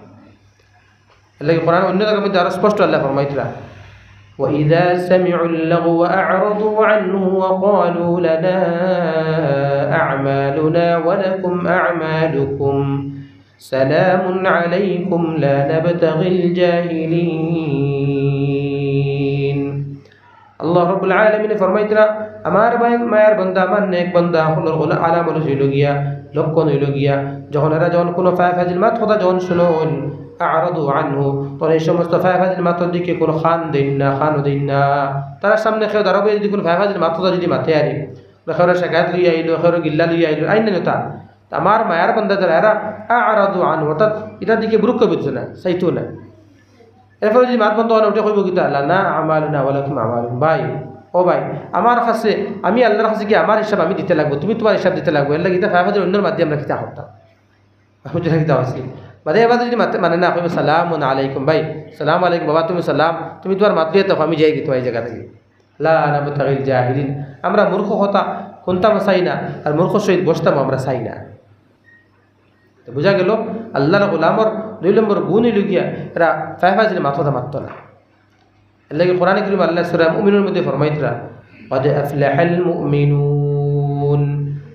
এর লাগি কোরআন অন্য জাগার মধ্যে আরো স্পষ্ট আল্লাহ ফরমাইতরা, "وإذا سمعوا اللغو أعرضوا عنه وقالوا لنا أعمالنا ولكم أعمالكم سلام عليكم لا نبتغي الجاهلين।" আল্লাহ রাব্বুল আলামিনে ফরমাইতরা, আমার ভাই, মায়ার বান্দা, আমার নেক বান্দা অকলর গোলা-, আলামত অইলো গিয়া, লক্ষণ অইলো গিয়া, যখন এরা যখন কোনো ফায় ফাজিল মাত কথা যখন হুনইন, আ'রাদু আনহু, তখন এই সমস্ত ফায় ফাজিল মাতর দিকে কোনো কান দেইন না, কানও দেইন না। তারার সামনে কেউ দাঁড়াইয়া যদি কোনো ফায় ফাজিল মাত কথা যদি মাতে আরে, বা কেউর শিকায়ত লইয়া আইলো, কেউর গিল্লা লইয়া আইলো, আইন না তা। তা আমার মায়ার বান্দা যারা এরা আ'রাদু আনহু, অর্থাৎ ইতার দিকে ভ্রুক্ষেপ দিতো না, চাইতো না। এরপরে যদি মাত বন্ধ অয় না, উঠে কইবো কিতা, "লানা আমালুনা ওয়া লাকুম আমালুকুম।" ভাই, ও ভাই, আমার কাছে, আমি আল্লাহর কাছে কি আমার হিসাব আমি দিতে লাগবো, তুমি তুমার হিসাব দিতে লাগবো, এর লাগি ইতা ফায় ফাজিল অন্যর মাধ্যমে আমরা কিতা করতাম? বুঝছো না কিতা কইছি? বাদে এবার যদি মাতে, মানে না, কইবো, "সালামুন আলাইকুম ভাই, সালাম আলাইকুম বাবা, তুমি সালাম, তুমি তুমার মাত লইয়া থাকো, আমি যাইগি তুমার ই জাগা থাকি।" লা নাবতাগিল জাহিলিন, আমরা মূর্খ কথা হুনতামও চাই না, আর মূর্খর সহিত বসতামও আমরা চাই না। তো বুঝা গেলো, আল্লাহর গোলামর দুই নম্বর গুণ অইলো গিয়া, এরা ফায় ফাজিল মাত কথা মাততো না। এর লাগি কোরআনে কারীম আল্লাহ সূরা মুমিনুনর মধ্যে ফরমাইতরা, "قد أفلح المؤمنون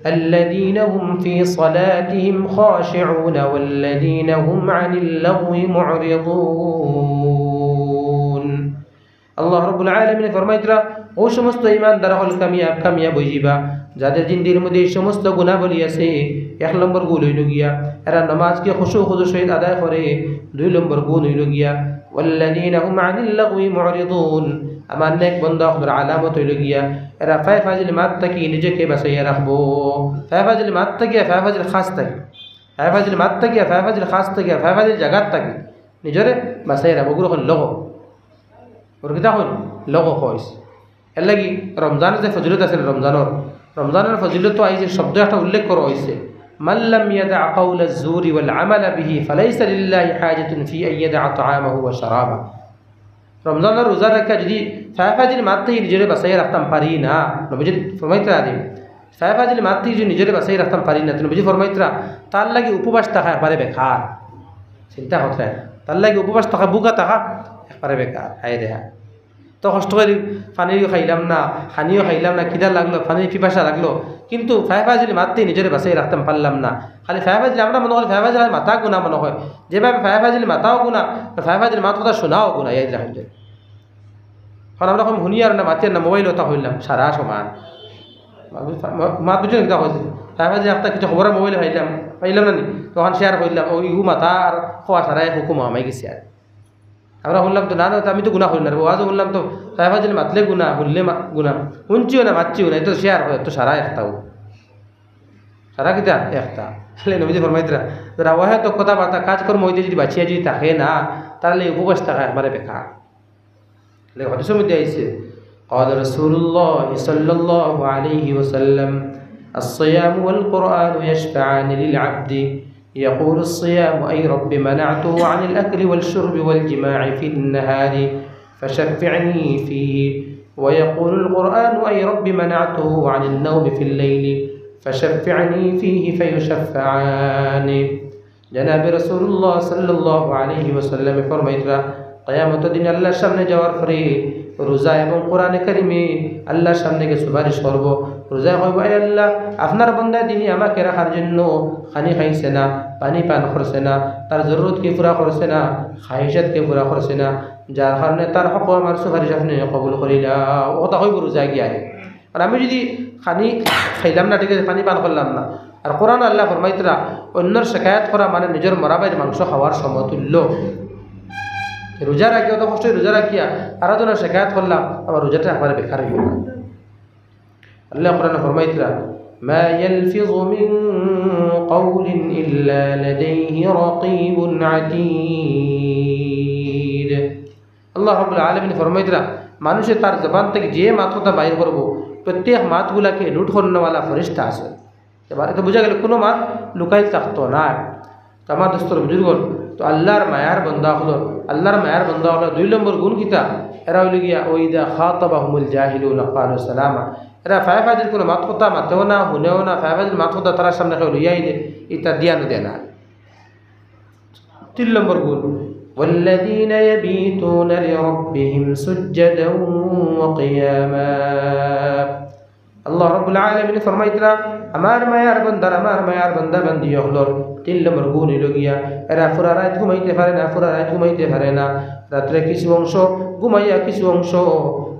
الذين هم في صلاتهم خاشعون والذين هم عن اللغو معرضون।" আল্লাহ রাব্বুল আলামিনে ফরমাইতরা, "অউ সমস্ত ঈমানদার অকল কামিয়াব, কামিয়াব অইযিবা, যাদের জিন্দেগির মধ্যে এই সমস্ত গুণাবলী আছে।" এক নম্বর গুণ অইলো গিয়া, এরা নামাজকে খুশু খুজুর সহিত আদায় করে। দুই নম্বর গুণ অইলো গিয়া, "والذين هم عن اللغو معرضون।" আমার নেক বান্দা অকলর আলামত অইলো গিয়া, এরা ফায় ফাজিল মাত থাকি নিজেকে বাঁচাইয়া রাখবো। ফায় ফাজিল মাত থাকি, ফায় ফাজিল কাজ থাকি, ফায় ফাজিল মাত থাকি, ফায় ফাজিল কাজ থাকি, ফায় ফাজিল জাগাত থাকি নিজরে বাঁচাইয়া রাখবো। অগুরে কইন লগো। অগুরে কিতা কইন? লগো কইস। এর লাগি রমজানর যে ফজিলত আছে রমজানর, রমজানর ফজিলত তো আইছে, শব্দ একটা উল্লেখ করা অইছে, "من لم يدع قول الزور والعمل به فليس لله حاجة في أن يدع طعامه وشرابه।" রমজানর রোজা রাখিয়া যদি ফায় ফাজিল মাত থাকি নিজরে বাঁচাইয়া রাখতাম পারি না, নবীজি ফরমাইতরা আরে, ফায় ফাজিল মাত থাকি যদি নিজরে বাঁচাইয়া রাখতাম পারি না, তো নবীজি ফরমাইতরা, তার লাগি উপবাস থাকা একবারে বেকার। চিন্তা করতে, তার লাগি উপবাস থাকা, ভুকা থাকা একবারে বেকার। হায় রে হায়। তো কষ্ট করি পানিও খাইলাম না, খানিও খাইলাম না, খিদা লাগলো, পানির পিপাসা লাগলো, কিন্তু ফায় ফাজিল মাত থাকি নিজরে বাঁচাইয়া রাখতাম পারলাম না। খালি ফায় ফাজিল, আমরা মনো করি ফায় ফাজিল মাতা গুনা মনো অয়, যেভাবে ফায় ফাজিল মাতাও গুনা, ফায় ফাজিল মাত কথা হুনাও গুনা, ইয়াদ রাখইন যে। অখন আমরা কইমু হুনিয়ার না, মাতিয়ার না, মোবাইল অতা কইলাম, সারা সমান। মাত বুঝছো নি কিতা কইছি? ফায় ফাজিল একটা কিছু খবর মোবাইলে পাইলাম, পাইলাম না নি? তখন share করিলাম, অউ ইগু মাতা আর কওয়া সারা এক হুকুম হামাই গেছে আর। আমরা হুনলাম তো, না, না, আমি তো গুনা করি না রে, ওয়াজও হুনলাম তো, ফায় ফাজিল মাতলে গুনা, হুনলে মা-, গুনা। হুনছিও না, মাতছিও না, ইতা তো share করে, তো সারা একটাউ। সারা কিতা? একটা। তাইলে নবীজি ফরমাইতরা, যারা অহেতুক কথাবার্তা, কাজকর্ম অইতে যদি বাঁচিয়া যদি থাকে না, তাইলে উপবাস থাকা একবারে বেকার। তাইলে হাদিসর মধ্যে আইছে, قال رسول الله صلى الله عليه وسلم، "الصيام والقرآن يشفعان للعبد، يقول الصيام: أي رب منعته عن الأكل والشرب والجماع في النهار فشفعني فيه، ويقول القرآن: أي رب منعته عن النوم في الليل فشفعني فيه فيشفعان।" জনাবে রাসূলুল্লাহ সাল্লাল্লাহু আলাইহি ওয়াসাল্লামে ফরমাইতরা, কিয়ামতর দিন আল্লাহর সামনে যাওয়ার পরে রোজা এবং কোরআনে কারিমে আল্লাহর সামনে গিয়া সুপারিশ করবো। রোজায় কইবো, "এ আল্লাহ, আপনার বন্দা দিনে আমাকে রাখার জন্য খানি খাইছে না, পানি পান করছে না, তার জরুরতকে পুরা করছে না, খাহিশাতকে পুরা করছে না, যার কারণে তার হকো আমার সুপারিশ আপনে কবুল করিলাও।" অউ কথা কইবো রোজায় গিয়া। আর আমি যুদি খানি খাইলাম না, ঠিক আছে, পানি পান করলাম না, আর কোরআনো আল্লায় ফরমাইতরা, অইন্যর শিকায়ত করা মানে নিজর মরা ভাইর মাংস খাওয়ার সমতুল্য। রোজা রাখিয়া, অত কষ্ট রোজা রাখিয়া, আরো জনর শিকায়ত করলাম, আমার রোজাটা একবারে বেকার অইলো। আল্লায় কোরআনো ফরমাইতরা, "ما يلفظ من قول إلا لديه رقيب عتيد।" আল্লাহ রাব্বুল আলামিন ফরমাইতরা, মানুষে তার জবান থাকি যে মাত কথা বাইর করবো, প্রত্যেক মাতগুলাকে নোট করনেওয়ালা ফেরেশতা আছে। এবার এতে বুঝা গেল কুনু মাত লুকাইল থাকতো নায়। তো আমার দোস্ত বুজুর্গণ, তো আল্লাহর মায়ার বন্দা অকলর, আল্লাহর মায়ার বন্দা অকলর দুই নম্বর গুণ কিতা? এরা অইলো গিয়া, "وإذا خاطبهم الجاهلون قالوا سلاما।" এরা ফায় ফাজিল কুনু মাত কথা মাতেও না, হুনেও না, ফায় ফাজিল মাত কথা তারার সামনে কেউ লইয়া আইলে ইতা ধিয়ানও দেয় না। তিন নম্বর গুণ, "والذين يبيتون لربهم سجدا وقياما।" আল্লাহ রাব্বুল আলামিন ফরমাইতরা, আমার মায়ার বন্দার, আমার মায়ার বন্দা বান্দি অকলর তিন নম্বর গুণ অইলো গিয়া, এরা পুরা রাইত ঘুমাইতে পারে না, পুরা রাইত ঘুমাইতে পারে না। রাত্রে কিছু অংশ ঘুমাইয়া, কিছু অংশ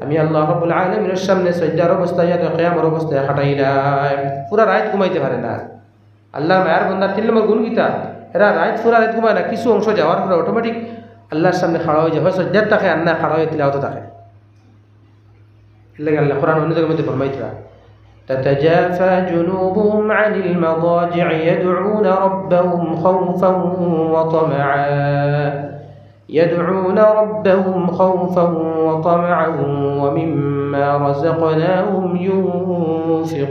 আমি আল্লাহ রাব্বুল আলামিনর সামনে সজদার অবস্থায়, কিয়ামর অবস্থায় কাটাইলায়। পুরা রাইত ঘুমাইতে পারে না। আল্লাহর মায়ার বন্দার তিন নম্বর গুণ কিতা? এরা রাইত, পুরা রাইত ঘুমায় না, কিছু অংশ যাওয়ার পরে automatic আল্লাহর সামনে খাড়া অইযায়, হয় সজদাত থাকে, আর না খাড়া অইয়া তিলাওয়াতো থাকে। এর লাগি আল্লাহ কোরআন অন্য জাগার মধ্যে ফরমাইতরা, "تتجافى جنوبهم عن المضاجع يدعون ربهم خوفا وطمعا، يدعون ربهم خوفا وطمعا ومما رزقناهم ينفقون।"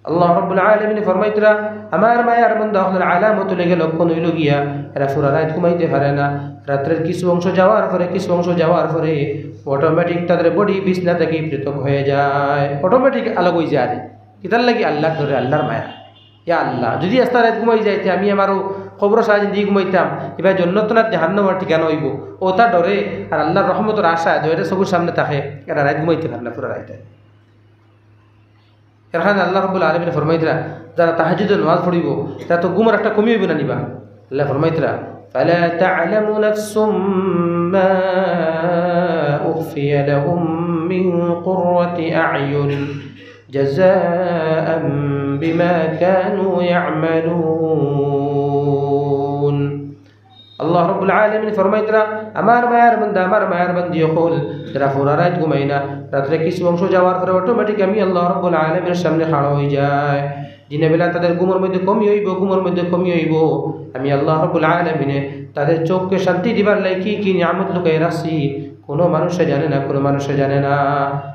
আল্লাহ রাব্বুল আলামিন ফরমাইতরা, আমার মায়ার বন্দা অকলর আলামত অইলো গিয়া, লক্ষণ অইলো গিয়া, এরা পুরা রাইত ঘুমাইতে পারে না। রাত্রের কিছু অংশ যাওয়ার পরে, কিছু অংশ যাওয়ার পরে automatic তাদের body বিছনা থাকি পৃথক অইযায়, automatic আলাগ অইযায়। কিতার লাগি? আল্লাহর ডরে, আল্লাহর মায়া। ইয়া আল্লাহ, যুদি আস্তা রাইত ঘুমাই যাইতে, আমি আমারও কবরর সারা জিন্দেগি ঘুমাইতাম, ইবায় জন্নত না জাহান্নামর ঠিকানা অইবো, অতার ডরে আর আল্লাহর রহমতর আশায় দুইটা চকুর সামনে থাকে, এরা রাইত ঘুমাইতে পারে না, পুরা রাইত। এর কারণে আল্লাহ রাব্বুল আলামিন ফরমাইতরা, যারা তাহাজ্জুদের নামাজ পড়িবো, তারা তো ঘুমর একটা কমি অইবো না নি বা? আল্লাহ ফরমাইতরা, "فلا تعلم نفس ما أخفي لهم من قرة أعين جزاء بما كانوا يعملون।" আল্লাহ রাব্বুল আলামিন ফরমাইতরা, আমার মায়ার বন্দা, আমার মায়ার বান্দি অকল, যারা পুরা রাইত ঘুমায় না, রাত্রে কিছু অংশ যাওয়ার পরে automatic আমি আল্লাহ রাব্বুল আলামিনর সামনে খাড়া অইযায়। দিনে বেলা তাদের ঘুমর মধ্যে কমি অইবো, ঘুমর মধ্যে কমি অইবো। আমি আল্লাহ রাব্বুল আলামিনে তাদের চোখকে শান্তি দিবার লাগি কি কি নিয়ামত লুকাই রাখছি, কুনু মানুষে জানে না, কুনু মানুষে জানে না।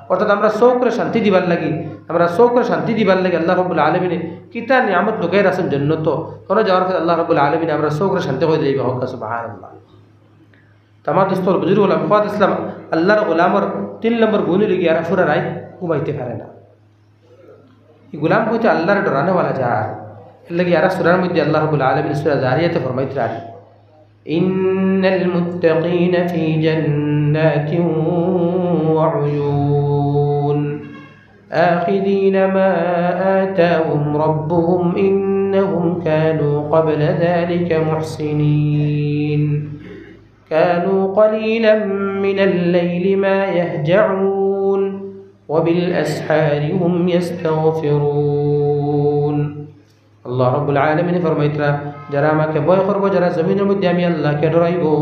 অর্থাৎ আমরার চোখরে শান্তি দিবার লাগি, আমরার চোখরে শান্তি দিবার লাগি আল্লাহ রাব্বুল আলামিনে কিতা নিয়ামত লুকাই রাখছইন জন্নতো। অনো যাওয়ার পরে আল্লাহ রাব্বুল আলামিনে আমরার চোখরে শান্তি করি দিবা, কউক্কা সুবহানাল্লাহ। তো আমার দোস্ত বুজুর্গ অকল, আমি কইতাছিলাম, আল্লাহর গোলামর তিন নম্বর গুণ অইলো গিয়া, এরা পুরা রাইত ঘুমাইতে পারে না। ই গোলাম কইতে আল্লাহরে ডরানেওয়ালা যার। এর লাগি আরক সূরার মধ্যে আল্লাহ রাব্বুল আলামিন সূরা জারিয়াতে ফরমাইতরা, "إن المتقين في جنات وعيون آخذين ما آتاهم ربهم إنهم كانوا قبل ذلك محسنين كانوا قليلا من الليل ما يهجعون وبالأسحار هم يستغفرون।" আল্লাহ রাব্বুল আলামিনে ফরমাইতরা, যারা আমাকে ভয় করবো, যারা জমিনর মধ্যে আমি আল্লাহকে ডরাইবো,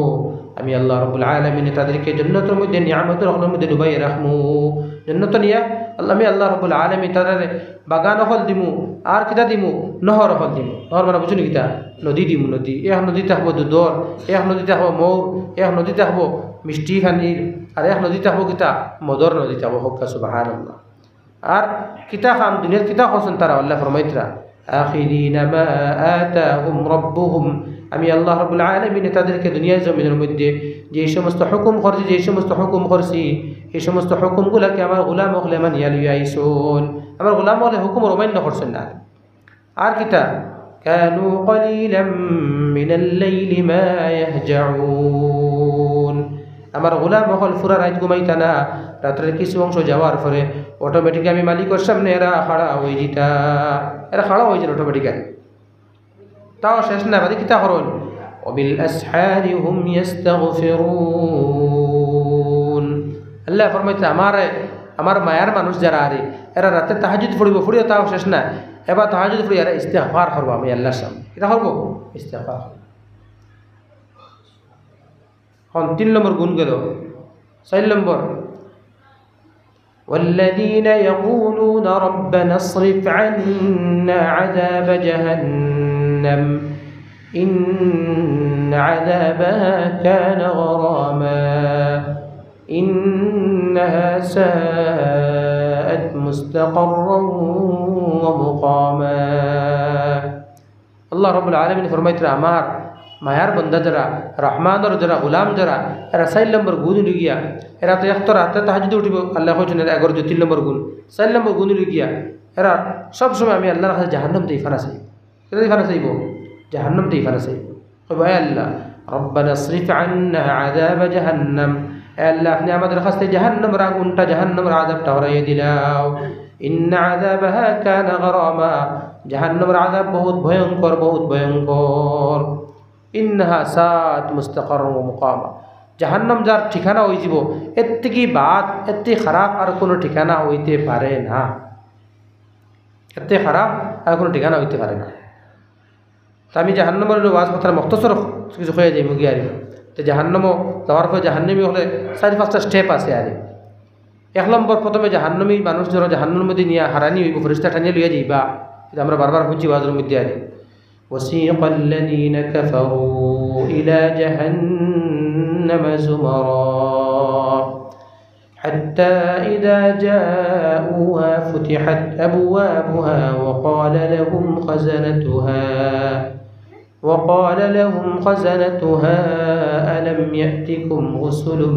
আমি আল্লাহ রাব্বুল আলামিনে তাদেরকে জন্নতর মধ্যে নিয়ামতর অকলর মধ্যে ডুবাই রাখমু। জন্নত নিয়া আল্লাহ, আমি আল্লাহ রাব্বুল আলামিন তারারে বাগান অকল দিমু, আর কিতা দিমু? নহর অকল দিমু। নহর মানে বুঝছইন নি কিতা? নদী দিমু, নদী। এক নদী থাকবো দুধর, এক নদী থাকবো মৌর, এক নদী থাকবো মিষ্টি পানির, আর এক নদী থাকবো কিতা? মদর নদী থাকবো। কউক্কা সুবহানাল্লাহ। আর কিতা কাম, দুনিয়াত কিতা করছইন তারা, আল্লায় ফরমাইতরা, "آخذين ما آتاهم ربهم।" আমি আল্লাহ রাব্বুল আলামিনে তাদেরকে দুনিয়ার জমিনর মধ্যে যে সমস্ত হুকুম করছি, যে সমস্ত হুকুম করছি, এই সমস্ত হুকুমগুলাকে আমার গোলাম অকলে মানিয়া লইয়া আইছইন। আমার গোলাম অকলে হুকুমর অমান্য করছইন না। আর কিতা? كانوا قليلا من الليل ما يهجعون। আমার গোলাম অকল পুরা রাইত ঘুমাইতা না, রাইতর কিছু অংশ যাওয়ার পরে automatic আমি মালিকর সামনে এরা খাড়া অইযিতা, এরা খাড়া অইযিতা automatic। তাও শেষ না, বাদে কিতা করইন? وبالأسحار هم يستغفرون। আল্লায় ফরমাইতা, আমার, আমার মায়ার মানুষ যারা আরে, এরা রাইতে তাহাজ্জুদ পড়িবো, পড়িয়া তাও শেষ না, এবার তাহাজ্জুদ পড়িয়া এরা ইস্তেগফার করবো আমি আল্লাহর সামনে। কিতা করবো? ইস্তেগফার করবো। অখন তিন নম্বর গুণ গেল। চাইর নম্বর, والذين يقولون ربنا اصرف عنا عذاب جهنم إن عذابها كان غراما إنها ساءت مستقرا ومقاما। আল্লাহ রাব্বুল আলামিন ফরমাইতরা, আমার মায়ার বন্দা যারা, রহমানর যারা, গোলাম যারা, এরা চাইর নম্বর গুণ অইলো গিয়া, এরা তো এক তো রাইতে তাহাজ্জুদে উঠিবো, আল্লায় কইছইন এরা এগর যে তিন নম্বর গুণ, চাইর নম্বর গুণ অইলো গিয়া, এরা সব সময় আমি আল্লাহর কাছে জাহান্নাম থাকি ফানা চাইবো। কিতা থাকি ফানা চাইবো? জাহান্নাম থাকি ফানা চাইবো। কইবো, "এ আল্লাহ, ربنا اصرف عنا عذاب جهنم।" এ আল্লাহ, আপনে আমাদের কাছ থাকি জাহান্নামর আগুনটা, জাহান্নামর আযাবটা হরাইয়া দিলাও। إن عذابها كان غراما। জাহান্নামর আযাব বহুত ভয়ঙ্কর, বহুত ভয়ঙ্কর। إنها ساءت مستقرا ومقاما। জাহান্নাম যার ঠিকানা অইযিবো, এর থাকি বাদ, এর থাকি খারাপ আর কুনু ঠিকানা অইতে পারে না। এর থাকি খারাপ আর কুনু ঠিকানা অইতে পারে না। তে আমি জাহান্নামর ওয়াজ কথা মখতসর কিছু কইয়া যাইমু গিয়া আরি। তে জাহান্নামো যাওয়ার পরে জাহান্নামী অকলে চাইর পাঁচটা step আছে আরি। এক নম্বর, প্রথমে জাহান্নামী মানুষ যারা জাহান্নামর মধ্যে নিয়া হারানি অইবো, ফেরেশতা টানিয়া লইয়া যাইবা। ইটা আমরা বারবার হুনছি ওয়াজর মধ্যে আরি। وسيق الذين كفروا إلى جهنم زمرا حتى إذا جاءوها فتحت أبوابها وقال لهم خزنتها وقال لهم خزنتها ألم يأتكم رسل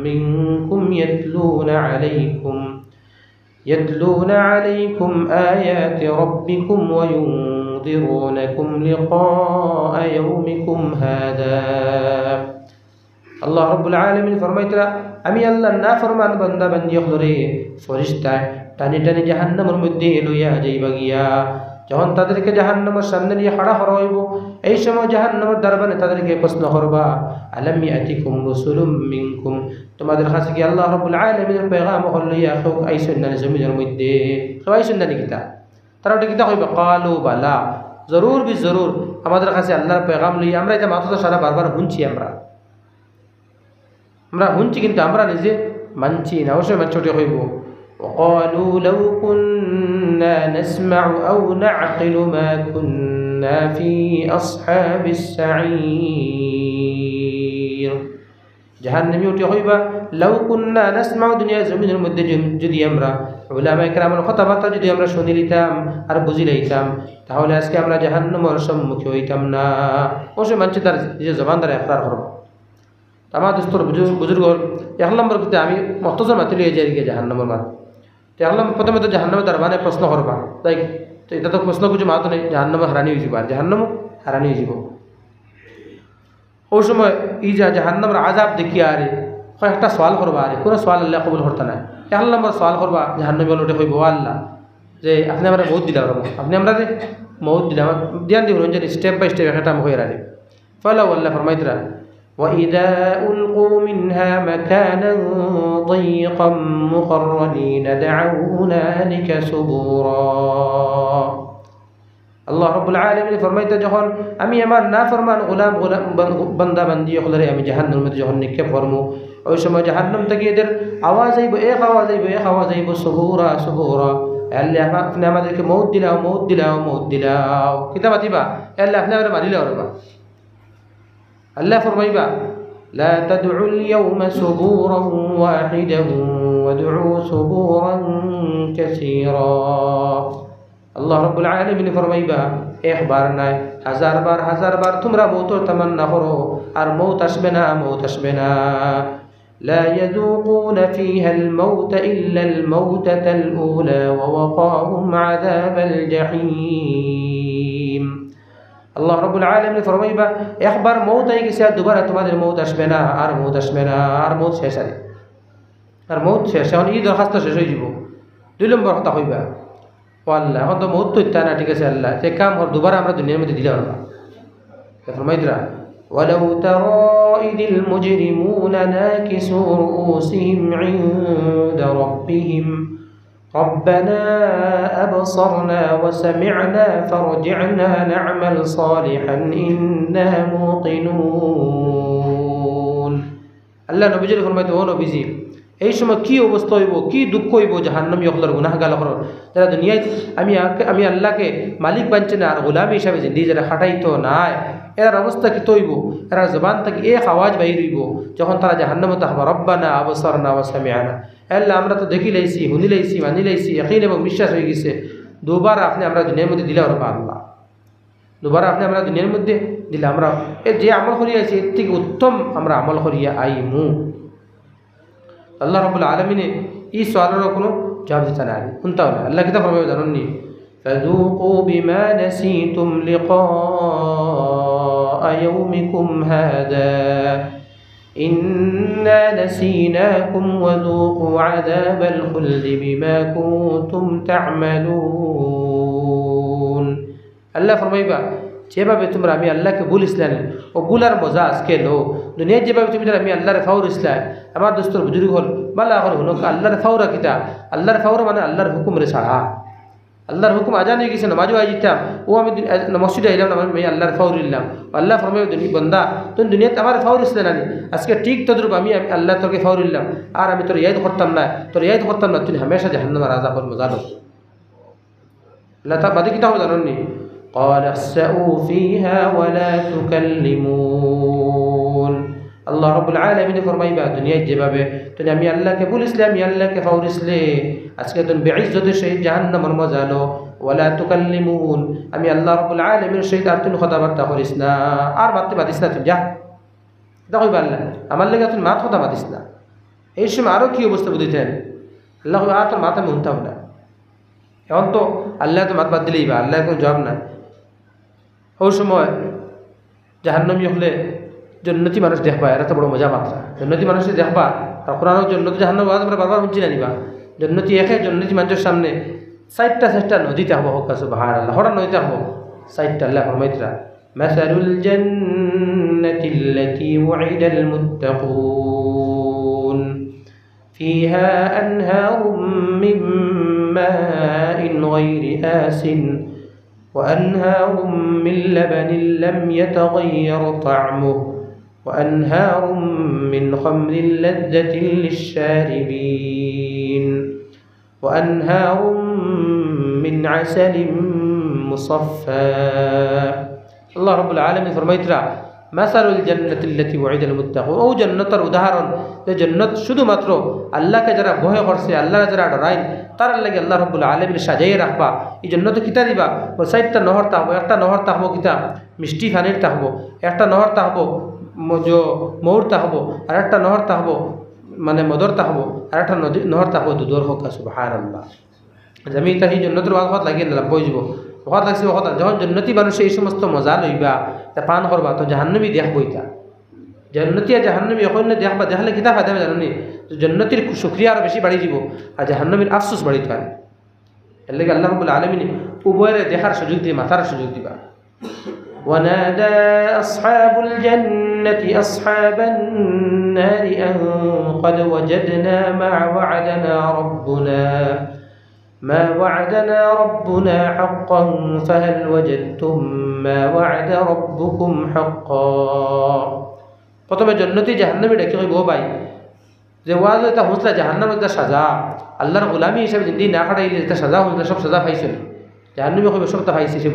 منكم يتلون عليكم يتلون عليكم آيات ربكم وينذرونكم لقاء يومكم هذا। আল্লাহ রাব্বুল আলামিন ফরমাইতরা, আমি আল্লাহর নাফরমান বান্দা বান্দি অকলরে ফেরেশতায় টানি টানি জাহান্নামর মধ্যে লইয়া যাইবা গিয়া। যখন তাদেরকে জাহান্নামর সামনে নিয়া খাড়া করা অইবো, এই সময় জাহান্নামর দারোয়ানে তাদেরকে প্রশ্ন করবা, ألم يأتكم رسل منكم তোমাদের কাছে কি আল্লাহ রাব্বুল আলামিনর পয়গাম অকল লইয়া কেউ আইছইন না নি জমিনর মধ্যে? কেউ আইছইন না নি কিতা? তারা অটা কিতা কইবা? قالوا بلى, জরুর বি জরুর, আমাদের কাছে আল্লাহর পয়গাম লইয়া, আমরা ইটা মাতো তো সারা বারবার হুনছি আমরা। আমরা হুনছি কিন্তু আমরা নিজে মানছি না। অবশ্যই মানছি, অটা কইবো। وقالوا لو كنا نسمع أو نعقل ما كنا في أصحاب السعير। জাহান্নামী অটা কইবা, لو كنا نسمع, দুনিয়ার জমিনর মধ্যে যুদি, যুদি আমরা উলামায়ে কেরামর কথাবার্তা যুদি আমরা হুনিলিতাম আর বুঝিলাইতাম, তাহলে আজকে আমরা জাহান্নামর সম্মুখীন অইতাম না। অবশ্যই মানছি তার নিজের জবান দ্বারা একরার করবো। তে আমার দোস্তর বুজুর-, বুজুর্গ, এক নম্বর কিতা আমি মখতসর মাতি লইয়া যাইরি গিয়া জাহান্নামর মাত। তে এক নম্বর প্রথমে তো জাহান্নামর দারোয়ানে প্রশ্ন করবা, তাই তো ইটা তো প্রশ্ন কিছু মাতো নাই, জাহান্নামো হারানি অইযিবো, আর জাহান্নামো হারানি অইযিবো। অউ সময় ই যে জাহান্নামর আযাব দেখিয়া আরে কয়েকটা সওয়াল করবা, আরে কুনু সওয়াল আল্লায় কবুল করতা নায়। এক নম্বর সওয়াল করবা, জাহান্নামী অকলে কইবো, "ও আল্লাহ, যে আপনে আমরারে মউত দিলা, আপনে আমরারে মউত দিলা, দিয়ান দি হুনইন যে step by step একটা আমি কইয়ার আরে।" পয়লা আল্লায় ফরমাইতরা, وإذا ألقوا منها مكانا ضيقا مقرنين دعوا هنالك ثبورا। আল্লাহ রাব্বুল আলামিন ফরমাইতা, যখন আমি আমার নাফরমান গোলাম, গোলাম, বান-, বান্দা বান্দি অকলরে আমি জাহান্নামর মধ্যে যখন নিক্ষেপ করমু, অউ সময় জাহান্নাম থাকি এদের আওয়াজ আইবো, এক আওয়াজ আইবো, এক আওয়াজ আইবো, "সুবুরা, সুবুরা।" আল্লাহ, আপনে আমাদেরকে মউত দিলাও, মউত দিলাও, মউত দিলাও। কিতা মাতিবা? আল্লাহ, আপনে আমারে মারিলাও রেবা। আল্লায় ফরমাইবা, لا تدعوا اليوم ثبورا واحدا وادعوا ثبورا كثيرا। আল্লাহ রাব্বুল আলামিন ফরমাইবা, একবার নায়, হাজার বার, হাজার বার তুমরা মউতর তামান্না করো, আর মউত আসবে না, মউত আসবে না। لا يذوقون فيها الموت إلا الموتة الأولى ووقاهم عذاب الجحيم। আল্লাহ রাব্বুল আলামিন ফরমাইবা, একবার মউত আই গেছে, আর দুবারা তোমাদের মউত আসবে না, আর মউত আসবে না, আর মউত শেষ। আর আর মউত শেষ, এখন ই দরখাস্ত শেষ অই যিবো। দুই নম্বর কথা কইবা, "ও আল্লাহ, এখন তো মউত তো ইতা না, ঠিক আছে আল্লাহ, তে কাম কর, দুবারা আমরা দুনিয়ার মধ্যে দিলা পারবা।" তে ফরমাইতরা, "ولو ترى إذ المجرمون ناكسوا رؤوسهم عند ربهم ربنا أبصرنا وسمعنا فارجعنا نعمل صالحا إنا موقنون।" আল্লাহ নবীজিরে ফরমাইতরা, "ও নবীজি, এই সময় কি অবস্থা অইবো, কি দুঃখ অইবো জাহান্নামী অকলর, গুনাহগার অকলর, যারা দুনিয়াত আমি আ-, আমি আল্লাহকে মালিক মানছে না, আর গোলামি হিসাবে জিন্দেগি যারা খাটাইতো নায়, এরার অবস্থা কিতা অইবো? এরার জবান থাকি এক আওয়াজ বাইর অইবো, যখন তারা জাহান্নামো থাকবা, 'রব্বানা আবসারনা ওয়া সামিআনা।' আল্লাহ, আমরা তো দেখিলাইছি, হুনিলাইছি, মানিলাইছি, ইয়াকিন এবং বিশ্বাস অই গেছে, দুবারা আপনে আমরারে দুনিয়ার মধ্যে দিলা পারবা আল্লাহ।" দুবারা আপনে আমরারে দুনিয়ার মধ্যে দিলা, আমরা এ যে আমল করিয়া আইছি, এর থাকি উত্তম আমরা আমল করিয়া আইমু। আল্লাহ রাব্বুল আলামিনে ই সওয়ালর কুনু জবাব দিতা নায়, হুনতাও নায়। আল্লাহ কিতা ফরমাইবা জানইন নি? "فذوقوا بما نسيتم لقاء يومكم هذا إنا نسيناكم وذوقوا عذاب الخلد بما كنتم تعملون।" আল্লায় ফরমাইবা, "যেভাবে তুমরা আমি আল্লাহকে ভুলিছলায় নি, অউ ভুলার মজা আজকে লও। দুনিয়াত যেভাবে তুমি তারা আমি আল্লাহরে ফাউরিছলায়।" আমার দোস্ত বুজুর্গ অকল, ভালা করি হুনউক্কা, আল্লাহরে ফাউরা কিতা? আল্লাহরে ফাউরা মানে আল্লাহর হুকুমরে ছাড়া। আল্লাহর হুকুম আজান অই গেছে, নমাজো আই যিতাম, অউ আমি দুন-, আ, মসজিদো আইলাম না, আমি আল্লাহরে ফাউরিলাম। আল্লায় ফরমাইবা, দুনি-, "বন্দা, তুমি দুনিয়াত আমারে ফাউরিছলায় না নি? আজকে ঠিক তদ্রূপ আমি, আমি আল্লায় তোরে ফাউরিলাম, আর আমি তোরে ইয়াদ করতাম না, তোরে ইয়াদ করতাম না, তুমি হামেশা জাহান্নামর আযাবর মজা লও।" আল্লাহ তা বাদে কিতা কইবা জানইন নি? "قال اخسئوا فيها ولا تكلمون।" আল্লাহ রাব্বুল আলামিনে ফরমাইবা, দুনিয়াত যেভাবে তুমি আমি আল্লাহকে ভুলিছলায়, আমি আল্লাহকে ফাউরিছলায়, আজকে তুমি বেইজ্জতির সহিত জাহান্নামর মজা লও। "ওয়ালা তুকাল্লিমুন", আমি আল্লাহ রাব্বুল আলামিনর সহিত আর তুমি কথাবার্তা করিছ না, আর মাততে মাতিছ না তুমি, যা। কিতা কইবা আল্লায়, আমার লগে তুমি মাত কথা মাতিছ না। এই সময় আরো কি অবস্থা বুঝিতেন? আল্লায় কইবা, "আর তোর মাত আমি হুনতাম না।" এখন তো আল্লায় তো মাত বাদ দিলাইবা, আল্লাহর কুনু জবাব নাই। অউ সময় জাহান্নামী অকলে জন্নতি মানুষ দেখবা, এরা তো বড় মজা মাতরা। জন্নতি মানুষ দেখবা, আর কোরআনো জন্নতি জাহান্নাম ওয়াজ আমরা বারবার হুনছি না নি বা? জন্নতি একে জন্নতি মানুষর সামনে চাইরটা, চাইরটা নদী থাকবো, কউক্কা সুবহানাল্লাহ। কয়টা নদী থাকবো? চাইরটা। আল্লায় ফরমাইতরা, "مثل الجنة التي وعد المتقون فيها أنهار من ماء غير آسن وأنهار من لبن لم يتغير طعمه وأنهار من خمر لذة للشاربين وأنهار من عسل مصفى।" আল্লাহ রাব্বুল আলামিন ফরমাইতরা, "মাসালুল জান্নাতিল্লাতি ওয়াইদাল মুত্তাকুন", অউ জন্নতর উদাহরণ, যে জন্নত শুধুমাত্র আল্লাহকে যারা ভয় করছে, আল্লাহরে যারা ডরাইন, তারার লাগি আল্লাহ রাব্বুল আলামিন সাজাইয়া রাখবা। ই জন্নতো কিতা দিবা? বলে, চাইরটা নহর থাকবো, একটা নহর থাকবো কিতা? মিষ্টি পানির থাকবো। একটা নহর থাকবো ম-, জ-, মৌর থাকবো, আর একটা নহর থাকবো, মানে, মদর থাকবো, আর একটা নদী, নহর থাকবো দুধর। কউক্কা সুবহানাল্লাহ। আমি ইতা হি জন্নতর ওয়াজ কওয়াত লাগিয়া না, লাভ অই যিবো। ওয়াজ লাগছে, ওয়াজ যখন জন্নতি মানুষে এই সমস্ত মজা লইবা, তা পান করবা, তো জাহান্নামী দেখবো ইতা। জন্নতি আর জাহান্নামী অখন দেখবা, দেখলে কিতা ফায়দা অইবো জানো নি? তো জন্নতির শুকরিয়া আরো বেশি বাড়ি যিবো, আর জাহান্নামীর আফসোস বাড়ি থাকবো। এর লাগি আল্লাহ রাব্বুল আলামিন উভয়রে দেখার সুযোগ দিয়া, মাতার সুযোগ দিবা। ونادى أصحاب الجنة أصحاب النار أن قد وجدنا ما وعدنا ربنا، ما وعدنا ربنا حقا فهل وجدتم ما وعد ربكم حقا। প্রথমে জন্নতি জাহান্নামী ডাকি কইবো, "ও ভাই, যে ওয়াজ ইতা হুনছলা, জাহান্নাম ইতা সাজা, আল্লাহর গোলামি হিসাবে জিন্দেগি না খাটাইলে ইতা সাজা হুনছলা, সব সাজা পাইছো নি?" জাহান্নামী কইবো, "সবতা পাইছি।"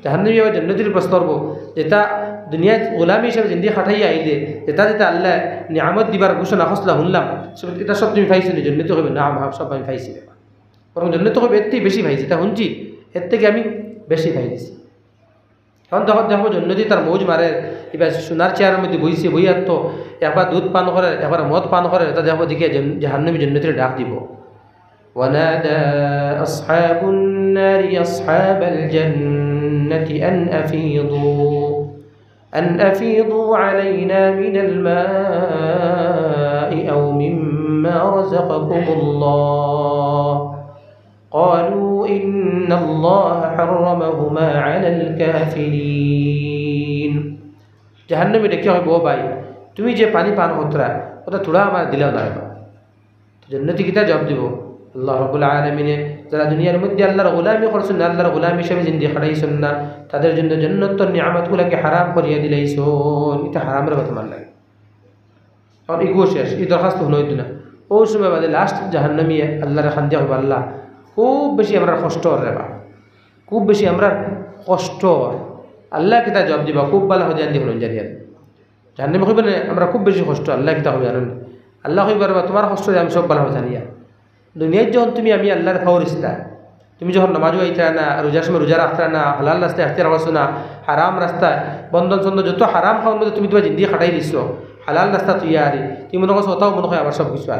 জাহান্নামী আবার জন্নতির প্রশ্ন করবো, "যেতা দুনিয়াত গোলামি হিসাবে জিন্দেগি খাটাইয়া আইলে, যেতা যেতা আল্লায় নিয়ামত দিবার ঘোষণা করছলা হুনলাম, সব, ইতা সব তুমি পাইছো নি?" জন্নতি কইবো, "নাম, হ্যাঁ, সব আমি পাইছি।" বরং জন্নতি কইবো, "এর থাকি বেশি পাইছি, ইতা হুনছি, এর থাকি আমি বেশি পাইছি।" এখন দেখো, দেখো, জন্নতি তার মৌজ মারে, ইবা সোনার চেয়ারর মধ্যে বইছে, বইয়া তো একবার দুধ পান করে, একবার মদ পান করে, ইতা দেখবো দেখি জন-, জাহান্নামী জন্নতিরে ডাক দিবো। ونادى أصحاب النار أصحاب الجنة أن أفيضوا أن أفيضوا علينا من الماء أو مما رزقكم الله قالوا إن الله حرمهما على الكافرين। জাহান্নামী ডাকিয়া কইবো, "ও ভাই, তুমি যে পানি পান করতরা, অটা থুড়া আমারে দিলাও না রেবা।" তো জান্নাতি কিতা জবাব দিবো? আল্লাহ রাব্বুল আলামিনে যারা দুনিয়ার মধ্যে আল্লাহর গোলামি করছইন না, আল্লাহর গোলাম হিসাবে জিন্দেগি কাটাইছইন না, তাদের জন্য জান্নাতর নিয়ামতগুলাকে হারাম করিয়া দিলাইছইন। ইটা হারাম রেবা তুমার লাগি। অখন ইগু শেষ, ই দরখাস্ত হুনা অইতো না। অউ সময় বাদে last জাহান্নামী আল্লাহরে কান্দিয়া কইবো, "আল্লাহ, খুব বেশি আমরার কষ্ট অর রেবা, খুব বেশি আমরার কষ্ট অর।" আল্লায় কিতা জবাব দিবা? খুব ভালা করি হুনইন জানিয়া। জাহান্নামী কইবো নে, "আমরার খুব বেশি কষ্ট।" আল্লায় কিতা কইবা জানো নি? আল্লায় কইবা, "রেবা, তুমার কষ্ট আমি সব ভালা করি জানিয়ার।" দুনিয়াত যখন তুমি আমি আল্লাহরে পাওরিছলা, তুমি যখন নামাজো আইতরা না, রোজার সময় রোজা রাখতরা না, হালাল রাস্তায় এখতিয়ার করছো না, হারাম রাস্তায়, বন্ধন সন্ধন যত হারাম কামর মধ্যে তুমি তুমার জিন্দেগি কাটাই দিছো, হালাল রাস্তা থুইয়া আরি, তুমি মনো করছো অটাউ মনো অয় আমার সব কিছু আর।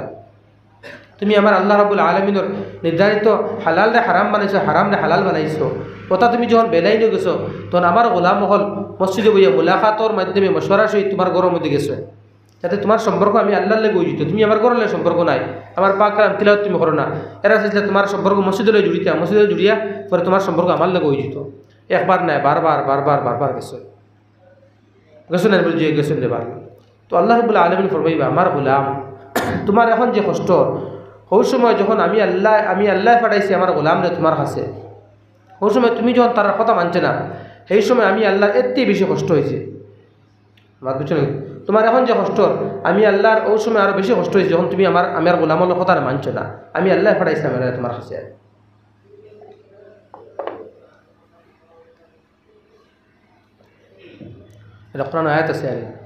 তুমি আমার আল্লাহ রাব্বুল আলামিনর নির্ধারিত হালালরে হারাম বানাইছো, হারামরে হালাল বানাইছো। অটা তুমি যখন বেলাইন অইগেছো, তখন আমার গোলাম অকল মসজিদো বইয়া মুলাকাতর মাধ্যমে মশওয়ারার সহিত তুমার ঘরর মধ্যে গেছে। যাতে তুমার সম্পর্ক আমি আল্লাহর লগে অইযিতো। তুমি আমার ঘরর লগে সম্পর্ক নাই, আমার পাক কালাম তিলাওয়াত তুমি করো না। এরা চাইছলা তুমার সম্পর্ক মসজিদর লগে জুড়িতা, মসজিদর লগে জুড়িয়া পরে তুমার সম্পর্ক আমার লগে অইযিতো। একবার নায়, বারবার, বারবার, বারবার গেছো। গেছো না? বুঝি গেছো না? বার। তো আল্লাহ রাব্বুল আলামিন ফরমাইবা, "আমার গোলাম, তুমার অখন যে কষ্ট, হউ সময় যখন আমি আল্লাহ, আমি আল্লায় পাঠাইছি আমার গোলামরে তুমার কাছে, হউ সময় তুমি যখন তারার কথা মানছো না, হেই সময় আমি আল্লাহর এর থাকি বেশি কষ্ট অইছে।" মাত বুঝছো নি? তুমার অখন যে কষ্ট, আমি আল্লাহর অউ সময় আরো বেশি কষ্ট অইছে, যখন তুমি আমার, আমি আমার গোলামর কথারে মানছো না। আমি আল্লায় পাঠাইছলাম এরারে তুমার কাছে। ইটা কোরআনর আয়াত আছে আর।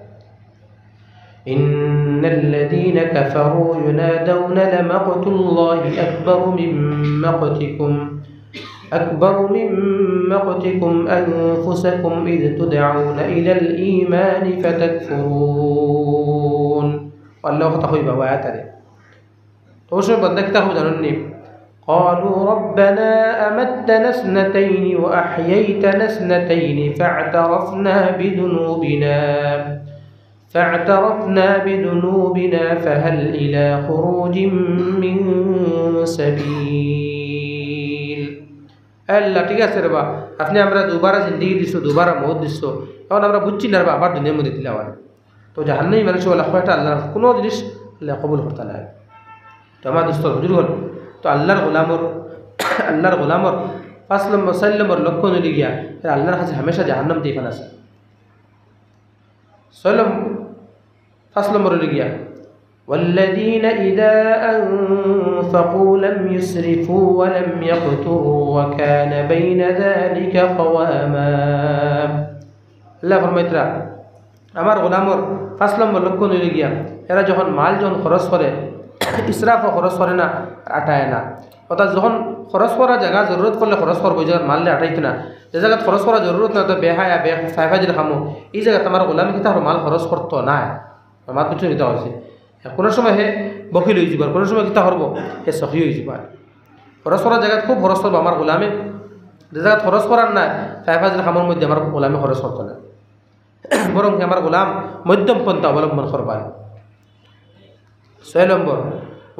إن الذين كفروا ينادون لمقت الله أكبر من مقتكم أكبر من مقتكم أنفسكم إذ تدعون إلى الإيمان فتكفرون. আল্লায় কথা কইবা অউ আয়াতরে। তো অউ সময় বান্দা কিতা কইবো জানইন নি? قالوا ربنا أمتنا اثنتين وأحييتنا اثنتين فاعترفنا بذنوبنا فاعترفنا بذنوبنا فهل إلى خروج من سبيل. আল্লাহ, ঠিক আছে রেবা, আপনে আমরারে দুবারা জিন্দেগি দিছো, দুবারা মউত দিছো, অখন আমরা বুঝছি না রেবা, আবার দুনিয়ার মধ্যে দিলাও আর। তো জাহান্নামী মানুষ অলা কয়টা আল্লাহর কুনু জিনিস আল্লায় কবুল করতা নায়। তো আমার দোস্ত বুজুর্গ অকল, তো আল্লাহর গোলামর, আল্লাহর গোলামর পাঁচ নম্বর, চাইর নম্বর লক্ষণ অইলো গিয়া, এরা আল্লাহর কাছে হামেশা জাহান্নাম থাকি ফানা চায়। ছয় নম্বর, পাঁচ নম্বর অইলো গিয়া, والذين إذا أنفقوا لم يسرفوا ولم يقتروا وكان بين ذلك قواما. আল্লায় ফরমাইতরা, আমার গোলামর পাঁচ নম্বর লক্ষণ অইলো গিয়া, এরা যখন মাল যখন খরচ করে, ইসরাফও খরচ করে না, আর আটায় না। অর্থাৎ যখন খরচ করার জাগা জরুরত পড়লে খরচ করবো, ই জাগাত মালরে আটাইতো না। যে জাগাত খরচ করার জরুরত নাই, তো বেহায়া, বে-, ফায়ফাজিল কামো, ই জাগাত আমার গোলামে কিতা করবো, মাল খরচ করতো নায়। মাত বুঝছো নি কিতা কইছি? কুনু সময় হে বখিল অইযিবো, আর কুনু সময় কিতা করবো, হে সখী অইযিবো। খরচ করার জাগাত খুব খরচ করবো আমার গোলামে, যে জাগাত খরচ করার নায়, ফায়ফাজিল কামর মধ্যে আমার গোলামে খরচ করতো না। বরং আমার গোলাম মধ্যম পন্থা অবলম্বন করবা। ছয় নম্বর,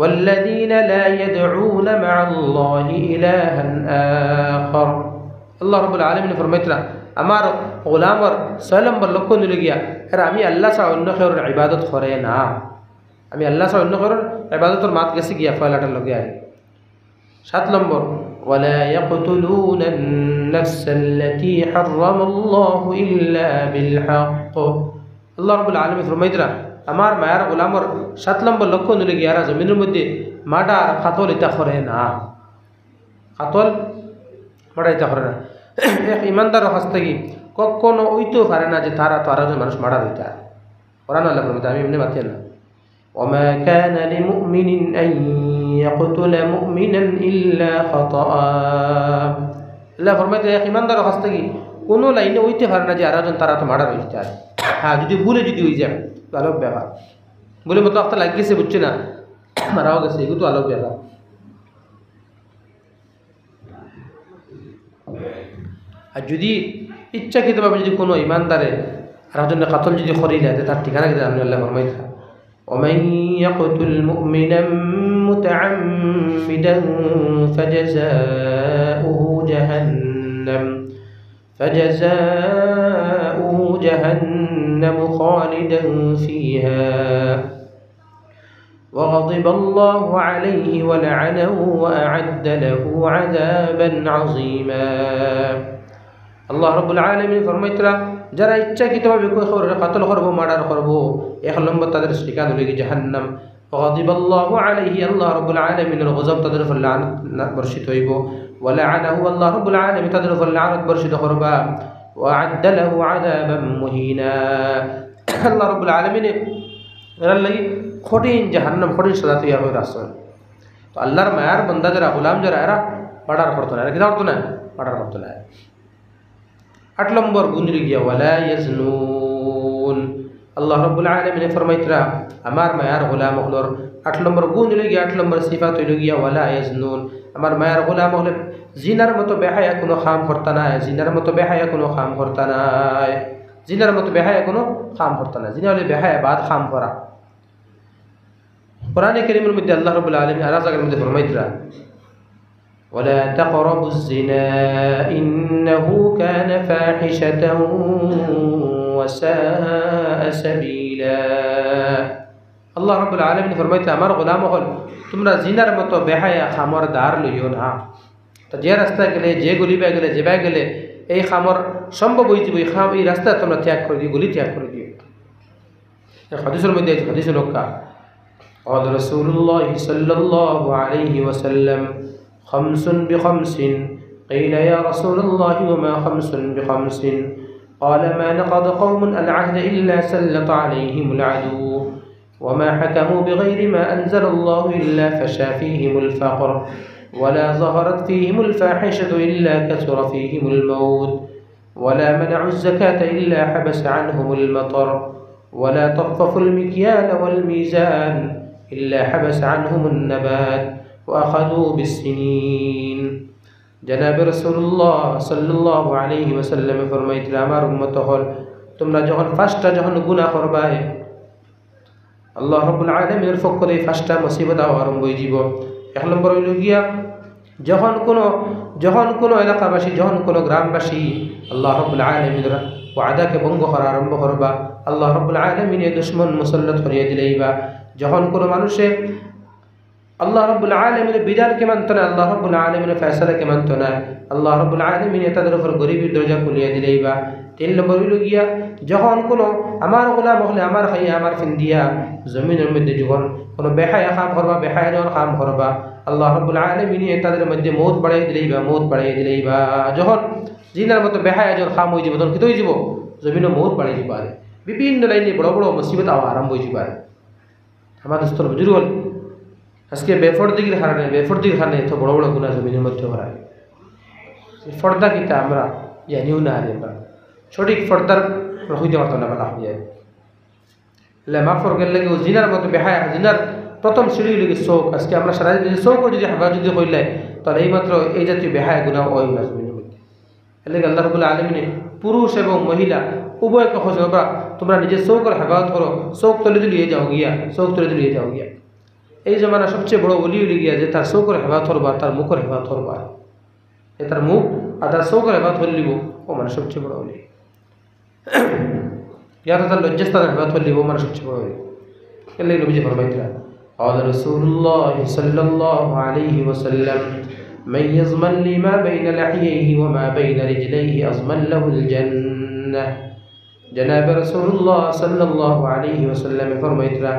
والذين لا يدعون مع الله إلها آخر. আল্লাহ রাব্বুল আলামিন ফরমাইতরা, আমার গোলামর ছয় নম্বর লক্ষণ অইলো গিয়া, এরা আমি আল্লাহ ছাড়া অন্য কেউর ইবাদত করে না। আমি আল্লাহ ছাড়া অন্য কেউর ইবাদতর মাত গেছে গিয়া পয়লাটার লগে আর। সাত নম্বর, ولا يقتلون النفس التي حرم الله إلا بالحق. আল্লাহ রাব্বুল আলামিন ফরমাইতরা, আমার মায়ার গোলামর সাত নম্বর লক্ষণ অইলো গিয়া, এরা জমিনর মধ্যে murder, কাতল ইতা করে না। কাতল, murder ইতা করে না। এক ইমানদারর কাছ থাকি কখনো অইতেও পারে না যে তার আতো আরোকজন মানুষ murder অইতা। কোরআনো আল্লায় ফরমাইতরা, আমি এমনে মাতিয়ার না। وما كان لمؤمن أن يقتل مؤمنا إلا خطأ. আল্লায় ফরমাইতরা, এক ইমানদারর কাছ থাকি কুনু লাইনে অইতে পারে না যে আরোকজন তার আতো murder অইযিতা। হ্যাঁ, যুদি ভুলে যুদি অইযায়, তো আলাদা ব্যাপার। ভুলে মতো একটা লাগি গেছে, বুঝছে না, মারাও গেছে, ইগু তো আলাদা ব্যাপার। আর যুদি ইচ্ছাকৃতভাবে যুদি কুনু ইমানদারে আরকজনরে কাতল যুদি করিলায়, তে তার ঠিকানা কিতা জানইন? আল্লায় ফরমাইতরা, ومن يقتل مؤمنا متعمدا فجزاؤه جهنم فجزاؤه جهنم خالدا فيها وغضب الله عليه ولعنه وأعد له عذابا عظيما. আল্লাহ রাব্বুল আলামিন ফরমাইতরা, যারা ইচ্ছাকৃতভাবে কুনু কাউরে কাতল করবো, মার্ডার করবো, এক নম্বর তাদের ঠিকানা অইলো গি জাহান্নাম। وغضب الله عليه, আল্লাহ রাব্বুল আলামিনর গজব তাদের উপর লানত বর্ষিত অইবো। ولعنه, আল্লাহ রাব্বুল আলামিন তাদের উপর লানত বর্ষিত করবা। وأعد له عذابا مهينا, আল্লাহ রাব্বুল আলামিনে এরার লাগি কঠিন জাহান্নাম, কঠিন সাজা তৈয়ার করি রাখছইন। তো আল্লাহর মায়ার বান্দা যারা, গোলাম যারা, এরা মার্ডার করতো না, এরা কিতা করতো না? মার্ডার করতো না। আট নম্বর গুণ অইলো গিয়া ولا يزنون। আল্লাহ রাব্বুল আলামিনে ফরমাইতরা, আমার মায়ার গোলাম অকলর আট নম্বর গুণ অইলো গিয়া, আট নম্বর সিফাত অইলো গিয়া ولا يزنون। আমার মায়ার গোলাম অকলে জিনার মতো বেহায়া কুনু কাম করতা নায়, জিনার মতো বেহায়া কুনু কাম করতা নায়, জিনার মতো বেহায়া কুনু কাম করতা নায়। জিনা অইলো বেহায়া বাদ কাম করা। কোরআনে কারীমর মধ্যে আল্লাহ রাব্বুল আলামিন আরক জাগার মধ্যে ফরমাইতরা, ولا تقربوا الزنا إنه كان فاحشة وساء سبيلا। আল্লাহ রাব্বুল আলামিন ফরমাইতরা, আমার গোলাম অকল, তুমরা জিনার মতো বেহায়া কামর ধার লইও না। তো যে রাস্তায় গেলে, যে গলিবায় গেলে, যেবায় গেলে এই কামর সম্ভব অইযিবো, এই কাম, এই রাস্তা তুমরা ত্যাগ করি দিও, গলি ত্যাগ করি দিও। এক হাদিসর মধ্যে আছে, হাদিস অইলো গি, قال رسول الله صلى الله عليه وسلم: خمس بخمس. قيل: يا رسول الله، وما خمس بخمس؟ قال: ما نقض قوم العهد إلا سلط عليهم العدو، وما حكموا بغير ما أنزل الله إلا فشا فيهم الفقر، ولا ظهرت فيهم الفاحشة إلا كثر فيهم الموت، ولا منعوا الزكاة إلا حبس عنهم المطر، ولا طففوا المكيال والميزان إلا حبس عنهم النبات وأخذوا بالسنين. জনাবে রাসূলুল্লাহ সাল্লাল্লাহু আলাইহি ওয়াসাল্লামে ফরমাইতরা, আমার উম্মত অকল, তুমরা যখন পাঁচটা যখন গুনাহ করবায়, আল্লাহ রাব্বুল আলামিনর পক্ষ থাকি পাঁচটা মুসিবত আওয়া আরম্ভ অইযিবো। এক নম্বর অইলো গিয়া, যখন কুনু, যখন কুনু এলাকাবাসী, যখন কুনু গ্রামবাসী আল্লাহ রাব্বুল আলামিনর ওয়াদাকে ভঙ্গ করা আরম্ভ করবা, আল্লাহ রাব্বুল আলামিনে দুশমন মুসল্লত করিয়া দিলাইবা। যখন কুনু মানুষে আল্লাহ রাব্বুল আলামিনর বিধানকে মানতো না, আল্লাহ রাব্বুল আলামিনর ফয়সালাকে মানতো না, আল্লাহ রাব্বুল আলামিনে তাদের উপর গরিবির দরজা খুলিয়া দিলাইবা। তিন নম্বর অইলো গিয়া, যখন কুনু আমার গোলাম অকলে আমার খাইয়া, আমার ফিন্দিয়া জমিনর মধ্যে যখন কুনু বেহায়া কাম করবা, বেহায়া যখন কাম করবা, আল্লাহ রাব্বুল আলামিনে তাদের মধ্যে মউত বাড়াইয়া দিলাইবা, মউত বাড়াইয়া দিলাইবা। যখন জিনার মতো বেহায়া যখন কাম অইযিবো, তখন কিতা অইযিবো? জমিনো মউত বাড়াই দিবা। আরে বিভিন্ন লাইনে বড় বড় মুসিবত আওয়া আরম্ভ অইযিবো। আরে আমার দোস্ত বুজুর্গ অকল, আজকে বেফর্দিগির কারণে, বেফর্দিগির কারণে এত বড় বড় গুনাহ জমিনর মধ্যে অর। পর্দা কিতা আমরা জানিও না, আরে আমরা সঠিক পর্দার রক্ষা করতাম না, বালা অইযায়। লে মাফ করগেল লাগি অউ জিনার মতো বেহায়া, জিনার প্রথম সিঁড়ি অইলো গি চউখ। আজকে আমরা সারা দিন চউখর যুদি হেফাজত যুদি করিলাই, তাইলে এইমাত্র এই জাতীয় বেহায়া গুনাহ অয় না জমিনর মধ্যে। এর লাগি আল্লাহ রাব্বুল আলামিনে পুরুষ এবং মহিলা উভয়কে কইছইন, "বাবা, তুমরা নিজর চউখর হেফাজত করো, চউখ তলেদি লইয়া যাও গিয়া, চউখ তলেদি লইয়া যাও গিয়া।" এই জমানার সবচেয়ে বড় ওলি অইলো গিয়া যে তার চউখর হেফাজত করবা, তার মুখর হেফাজত করবা। যে তার মুখ আর তার চউখর হেফাজত করিলিবো, অউ মানুষ সবচেয়ে বড় ওলি। ইয়া তার লজ্জাস্থানর হেফাজত করিলিবো, অউ মানুষ সবচেয়ে বড় ওলি। এর লাগি নবীজি ফরমাইতরা, قال رسول الله صلى الله عليه وسلم: من يضمن لي ما بين لحييه وما بين رجليه أضمن له الجنة। জনাবে রাসূলুল্লাহ সাল্লাল্লাহু আলাইহি ওয়াসাল্লামে ফরমাইতরা,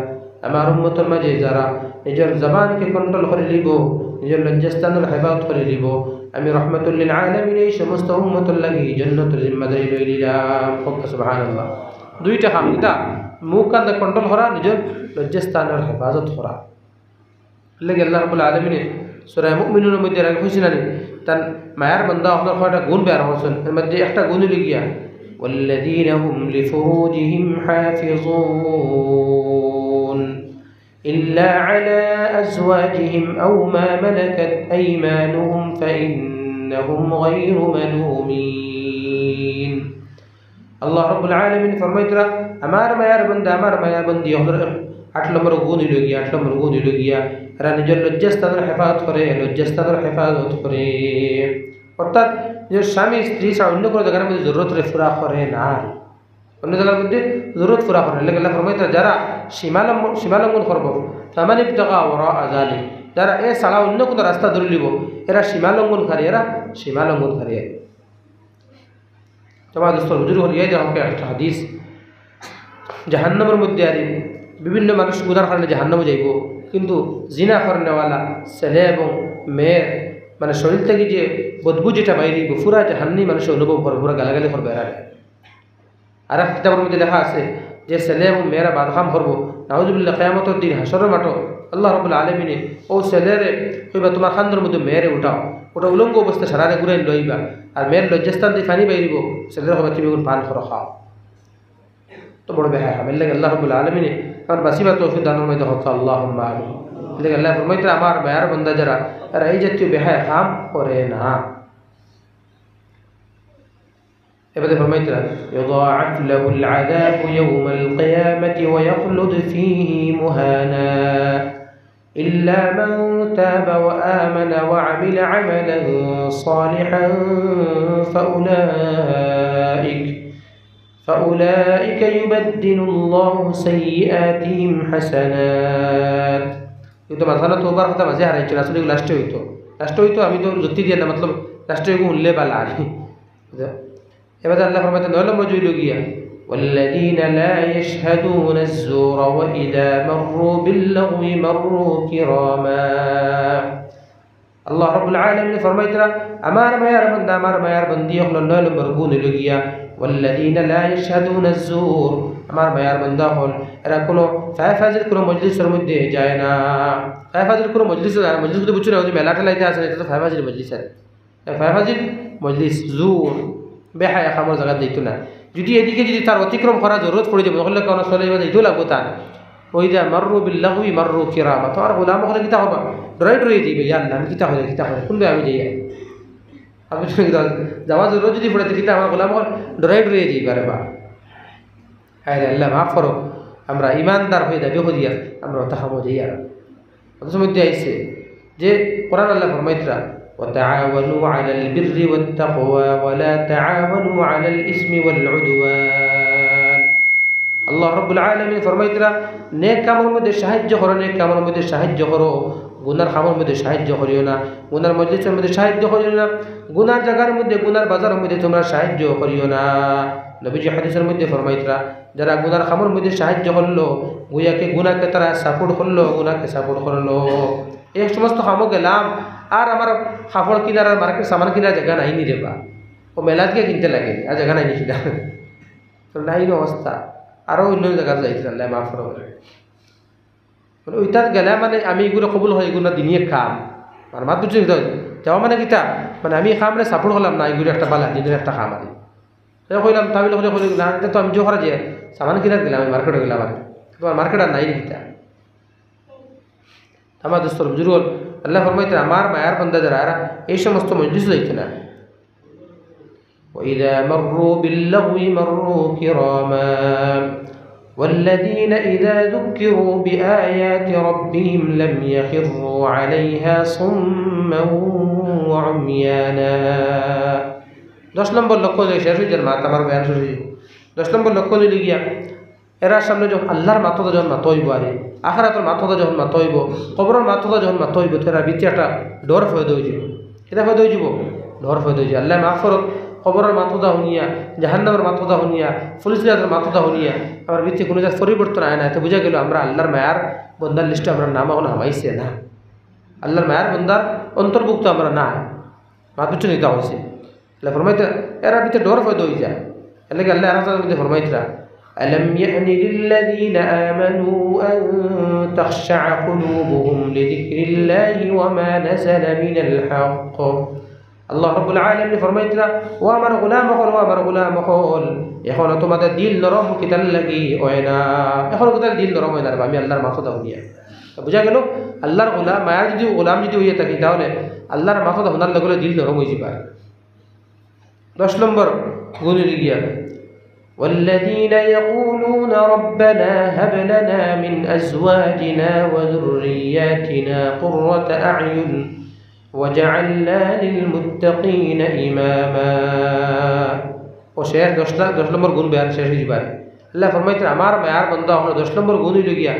আমার উম্মতর মাঝে যারা নিজর জবানকে control করিলিবো, নিজর লজ্জাস্থানর হেফাজত করিলিবো, আমি রহমাতুল লিল আলামিন এই সমস্ত উম্মতর লাগি জান্নাতর জিম্মাদারি লইলিলাম। কউক্কা সুবহানাল্লাহ। দুইটা কাম, কিতা? মুখ কানরে control করা, নিজর লজ্জাস্থানর হেফাজত করা। এর লাগি আল্লাহ রাব্বুল আলামিনে সূরা মুমিনুনর মধ্যে আগে কইছইন না নি, তান মায়ার বান্দা অকলর কয়টা গুণ বয়ান করছইন। এর মধ্যে একটা গুণ অইলো গিয়া, والذين هم لفروجهم حافظون إلا على أزواجهم أو ما ملكت أيمانهم فإنهم غير ملومين। আল্লাহ রাব্বুল আলামিন ফরমাইতরা, আমার মায়ার বান্দা, আমার মায়ার বান্দি অকলর আট নম্বর গুণ অইলো গিয়া, আট নম্বর গুণ অইলো গিয়া, এরা নিজর লজ্জাস্থানর হেফাজত করে, লজ্জাস্থানর হেফাজত করে। অর্থাৎ নিজর স্বামী, স্ত্রী ছাড়া অন্য কোনো জাগার মধ্যে জরুরতরে পুরা করে না, অন্য জাগার মধ্যে জরুরত পুরা করে না। এরলাগি আল্লায় ফরমাইতরা, যারা সীমালঙ্ঘ-, সীমালঙ্ঘন করবো, ফামান ইবতাগা ওয়ারাআ যালিক, যারা এ ছাড়া অন্য কোনো রাস্তা ধরিলিবো, এরা সীমালঙ্ঘনকারী, এরা সীমালঙ্ঘনকারী। তো আমার দোস্ত, বুজুর্গ অকল, ইয়াদ রাখউক্কা একটা হাদিস, জাহান্নামর মধ্যে আর বিভিন্ন মানুষ গুনার কারণে জাহান্নামো যাইবো, কিন্তু জিনা করনেওয়ালা ছেলে এবং মেয়ের, মানে, শরীর থাকি যে বদবু যেটা বাইর অইবো, পুরা জাহান্নামী মানুষে অনুভব করবো, পুরা গালাগালি করবো এরারে। আর এক কিতাবর মধ্যে লেখা আছে যে ছেলে এবং মেয়েরা বাদ কাম করবো, নাউজুবিল্লাহ, কিয়ামতর দিন হাশরর মাঠো আল্লাহ রাব্বুল আলামিনে অউ ছেলেরে কইবা, "তুমার কান্দর মধ্যে মেয়েরে উঠাও, উঠাইয়া উলঙ্গ অবস্থায় সারারে ঘুরাইন লইবা, আর মেয়ের লজ্জাস্থান থাকি পানি বাইরিবো, ছেলেরে কইবা, তুমি অখন পান করো, খাও।" তো বড় বেহায়া কাম। এরলাগি আল্লাহ রাব্বুল আলামিনে আমার বাঁচিবার তৌফিক দান ফরমাইতা, কউক্কা আল্লাহুম্মা আমিন। এরলাগি আল্লায় ফরমাইতরা, আমার মায়ার বান্দা যারা, এরা এই জাতীয় বেহায়া কাম করে না। এবাদে ফরমাইতরা, يضاعف له العذاب يوم القيامة ويخلد فيه مهانا إلا من تاب وآمن وعمل عملا صالحا فأولئك فأولئك يبدل الله سيئاتهم حسنات। কিন্তু মাঝখানো তওবার কথা মাঝে হারাইছে, আসলে এগুলো লাস্টে অইতো, লাস্টে অইতো, আমি তো যুক্তি দিয়ার না, মতলব লাস্টে এগুলো হুনলে বালা আর কি। এবাদে আল্লায় ফরমাইতরা নয় নম্বর অইলো গিয়া, والذين لا يشهدون الزور وإذا مروا باللغو مروا كراما। আল্লাহ রাব্বুল আলামিন ফরমাইতরা, আমার মায়ার বান্দা, আমার মায়ার বান্দি অকলর নয় নম্বর গুণ অইলো গিয়া, والذين لا يشهدون الزور। আমার মায়ার বান্দা অকল, এরা কোনো ফায়ফাজির কোনো মজলিসর মধ্যে যায় না। ফায়ফাজির কোনো মজলিসো যায় না। মজলিস বুঝছো না, অউ যে মেলা ঠেলাইতে আছে না, ইটা তো ফায়ফাজির মজলিস আর। ফায়ফাজির মজলিস, জুর, বেহায়া কামর জাগাত যাইতো না। যদি এদিকে যদি তার অতিক্রম করার জরুরত পড়ি যায়, মনে করলে কোনো স্থলে এবার যাইতেও লাগবো তার, وإذا مروا باللغو مروا كراما। তো আমার গোলাম অকলে কিতা করবা? ডরাই ডরাই যাইবা, "ইয়া আল্লাহ, আমি কিতা করি, কিতা করি, কুনবায় আমি যাই?" আর বুঝছো নি, যাওয়ার জরুরত যদি পড়ে, তো কিতা আমার গোলাম অকল ডরাই ডরাই যাইবা রে বা। হায় রে আল্লাহ, মাফ করো, আমরা ইমানদার অইয়া দাবি করিয়ার আমরা অতা কামো যাইয়ার। অথচ মধ্যে আইছে যে কোরআনো আল্লায় ফরমাইতরা, وتعاونوا على البر والتقوى ولا تعاونوا على الإثم والعدوان। আল্লাহ রাব্বুল আলামিন ফরমাইতরা, নেক কামর মধ্যে সাহায্য করো, নেক কামর মধ্যে সাহায্য করো, গুনার কামর মধ্যে সাহায্য করিও না, গুনার মজলিসর মধ্যে সাহায্য করিও না, গুনার জাগার মধ্যে, গুনার বাজারর মধ্যে তুমরা সাহায্য করিও না। নবীজি হাদিসর মধ্যে ফরমাইতরা, যারা গুনার কামর মধ্যে সাহায্য করলো, গুয়াকে গুনাকে তারা support করলো, গুনাকে support করলো। এই সমস্ত কামো গেলাম, আর আমার কাপড় কিনার আর মার্কেট সামান কিনার জাগা নাই নি রে বা। অউ মেলাত গিয়া কিনতে লাগে, আর জাগা নাই নি কিনার। তো নাই নি অবস্থা, আরো অন্য জাগাত যাইতে আল্লায় মাফ করো। মানে, অইটাত গেলে মানে আমি ইগুরে কবুল করি, ইগুর না দিনিয়ে কাম। আর মাত বুঝছো কিতা? যাওয়া মানে কিতা? মানে, আমি ই কামরে support করলাম না, ইগুরে একটা বালা দিনর একটা কাম আর কি। তাই কইলাম, তাবিল করি কইলাম, "না, ইটা তো আমি জোহরা যে সামান কিনাত গেলাম, আমি মার্কেটো গেলাম আর কি। তুমার মার্কেট আর নাই নি কিতা?" আমার দোস্ত বুজুর্গ অকল, আল্লায় ফরমাইতরা, আমার মায়ার বান্দা যারা, এরা এই সমস্ত মজলিসো যাইতো না। وإذا مروا باللغو مروا كراما والذين إذا ذكروا بآيات ربهم لم يخروا عليها صما وعميانا। দশ নম্বর লক্ষণ অইলো, শেষ অইযার মাত, আমার বয়ান শেষ অইযার। দশ নম্বর লক্ষণ অইলো গিয়া, এরার সামনে যখন আল্লার মাত কথা যখন মাতা অইবো, আরে আখেরাতর মাত কথা যখন মাতা অইবো, কবরর মাত কথা যখন মাতা অইবো, তো এরার ভিতরে একটা ডর পয়দা অইযিবো। কিতা পয়দা অইযিবো? ডর পয়দা অইযিবো। আল্লায় মাফ করউক, কবরর মাত কথা হুনিয়া, জাহান্নামর মাত কথা হুনিয়া, পুলিশ রিয়াজর মাত কথা হুনিয়া, আমার ভিতরে কুনু জাত পরিবর্তন আয় না। এতে বুঝা গেলো আমরা আল্লার মায়ার বন্দার লিস্টো আমরার নাম অখনো হামাইছে না। আল্লার মায়ার বন্দার অন্তর্ভুক্ত আমরা না। মাত বুঝছো নি কিতা কইছি? আল্লায় ফরমাইতরা, এরার ভিতরে ডর পয়দা অইযায়। এরলাগি আল্লায় আরেক জাগার মধ্যে ফরমাইতরা, ألم يأن للذين آمنوا أن تخشع قلوبهم لذكر الله وما نزل من الحق। আল্লাহ রাব্বুল আলামিন ফরমাইতরা, ও আমার গোলাম অকল, ও আমার গোলাম অকল, অখনো তোমাদের দিল নরম কিতার লাগি অয় না? অখনো কিতার দিল নরম অয় না রে বা, আমি আল্লার মাত কথা হুনিয়া। তো বুঝা গেলো, আল্লার গোলাম, মায়ার যদি গোলাম যদি অইয়া থাকি, তাহলে আল্লার মাত কথা হুনার লগে লগে দিল নরম অইযিবো। দশ নম্বর গুণ অইলো গিয়া, والذين يقولون ربنا هب لنا من أزواجنا وذرياتنا قرة أعين واجعلنا للمتقين إماما। ও শেষ দশটা, দশ নম্বর গুণ বয়ান শেষ অইযিবার। আল্লায় ফরমাইতরা, আমার মায়ার বান্দা অকলর দশ নম্বর গুণ অইলো গিয়া,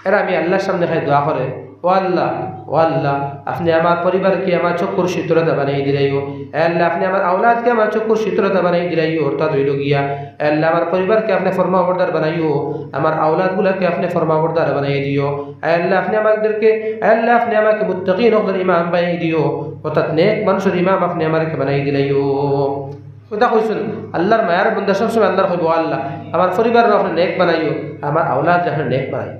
এরা আমি আল্লার সামনে খালি দোয়া করে, "ও আল্লাহ, ও আল্লাহ, আপনে আমার পরিবারকে আমার চক্ষুর শীতলতা বানাই দিলাইও। এ আল্লাহ, আপনে আমার আওলাদকে আমার চক্ষুর শীতলতা বানাই দিলাইও।" অর্থাৎ অইলো গিয়া, "এ আল্লাহ, আমার পরিবারকে আপনে ফরমাবরদার বানাইও, আমার আওলাদগুলাকে আপনে ফরমাবরদার বানাই দিও। এ আল্লাহ, আপনে আমাদেরকে, এ আল্লাহ, আপনে আমাকে মুত্তাকিন অকলর ইমাম বানাই দিও।" অর্থাৎ নেক মানষর ইমাম আপনে আমাকে বানাই দিলাইও। কথা কইছইন, আল্লার মায়ার বান্দা সবসময় আল্লারে কইবো, "ও আল্লাহ, আমার পরিবাররে আপনে নেক বানাইও, আমার আওলাদরে আপনে নেক বানাইও।"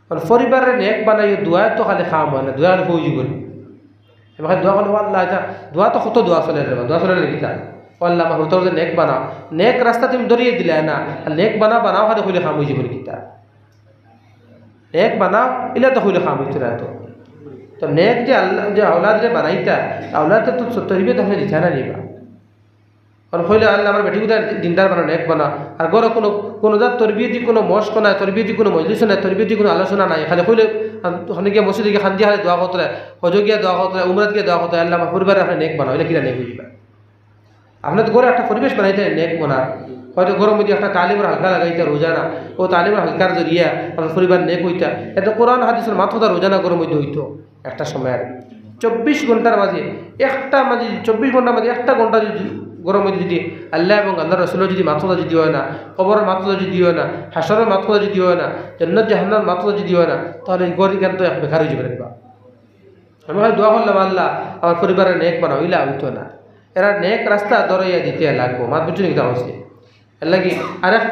কারণ পরিবাররে নেক বানাইও, দোয়ায় তো খালি কাম অয় না, দোয়া খালি অইযিবো নি? এবার দোয়া করলে, "ও আল্লাহ, ইটা দোয়া তো কত দোয়া চলের রে বা, দোয়া চলের নি কিতা? ও আল্লাহ, আমার হুরুতারে নেক বানাও।" নেক রাস্তা তুমি ধরিয়ে দিলে না, আর নেক বানাও, বানাও খালি কইলে কাম অইযিবো নি কিতা? নেক বানাও, ইলা তো কইলে কাম অইতো না তো। তো নেক যে আল্লাহ, যে আওলাদরে বানাইতা, আওলাদরে তো তরবিয়ত আপনে দিতা না নি বা। কারণ কইলে, "আল্লাহ, আমার বেটিগুতারে দিনদার বানাও, নেক বানাও।" আর ঘরো কোনো, কোনো জাত তরবিয়তি কোনো মশক নাই, তরবিয়তি কোনো মজলিস নাই, তরবিয়তি কোনো আলোচনা নাই। খালি কইলে, আন-, ওখানে গিয়া মসজিদে গিয়া কান্দি খালি দোয়া করতে, হজো গিয়া দোয়া করতে, উমরাত গিয়া দোয়া করতে, "আল্লাহ, আমার পরিবাররে আপনে নেক বানাও।" ইলা কিলা নেক অইযিবা? আপনে তো ঘরো একটা পরিবেশ বানাইতা নেক বানার। হয়তো ঘরর মধ্যে একটা তালিমর হালকা লাগাইতা রোজানা, ও তালিমর হালকার জরিয়া আপনার পরিবার নেক অইতা। এতে কোরআন হাদিসর মাত কথা রোজানা ঘরর মধ্যে অইতো। একটা সময় আর চব্বিশ ঘন্টার মাঝে একটা মাঝে, চব্বিশ ঘন্টার মাঝে একটা ঘন্টা যদি ঘরর মধ্যে যদি আল্লাহ এবং আল্লাহর রসুলর যদি মাত কথা যদি অয় না, কবরর মাত কথা যদি অয় না, হাশরর মাত কথা যদি অয় না, জান্নাত জাহান্নামর মাত কথা যদি অয় না, তাহলে এই ঘর ইখান তো এক বেকার অইযিবো রে বা। আমি খালি দোয়া করলাম, "আল্লাহ, আমার পরিবাররে নেক বানাও", ইলা অইতো না। এরা নেক রাস্তা ধরাইয়া দিতে লাগবো। মাত বুঝছো নি কিতা কইছি? এরলাগি আরেক,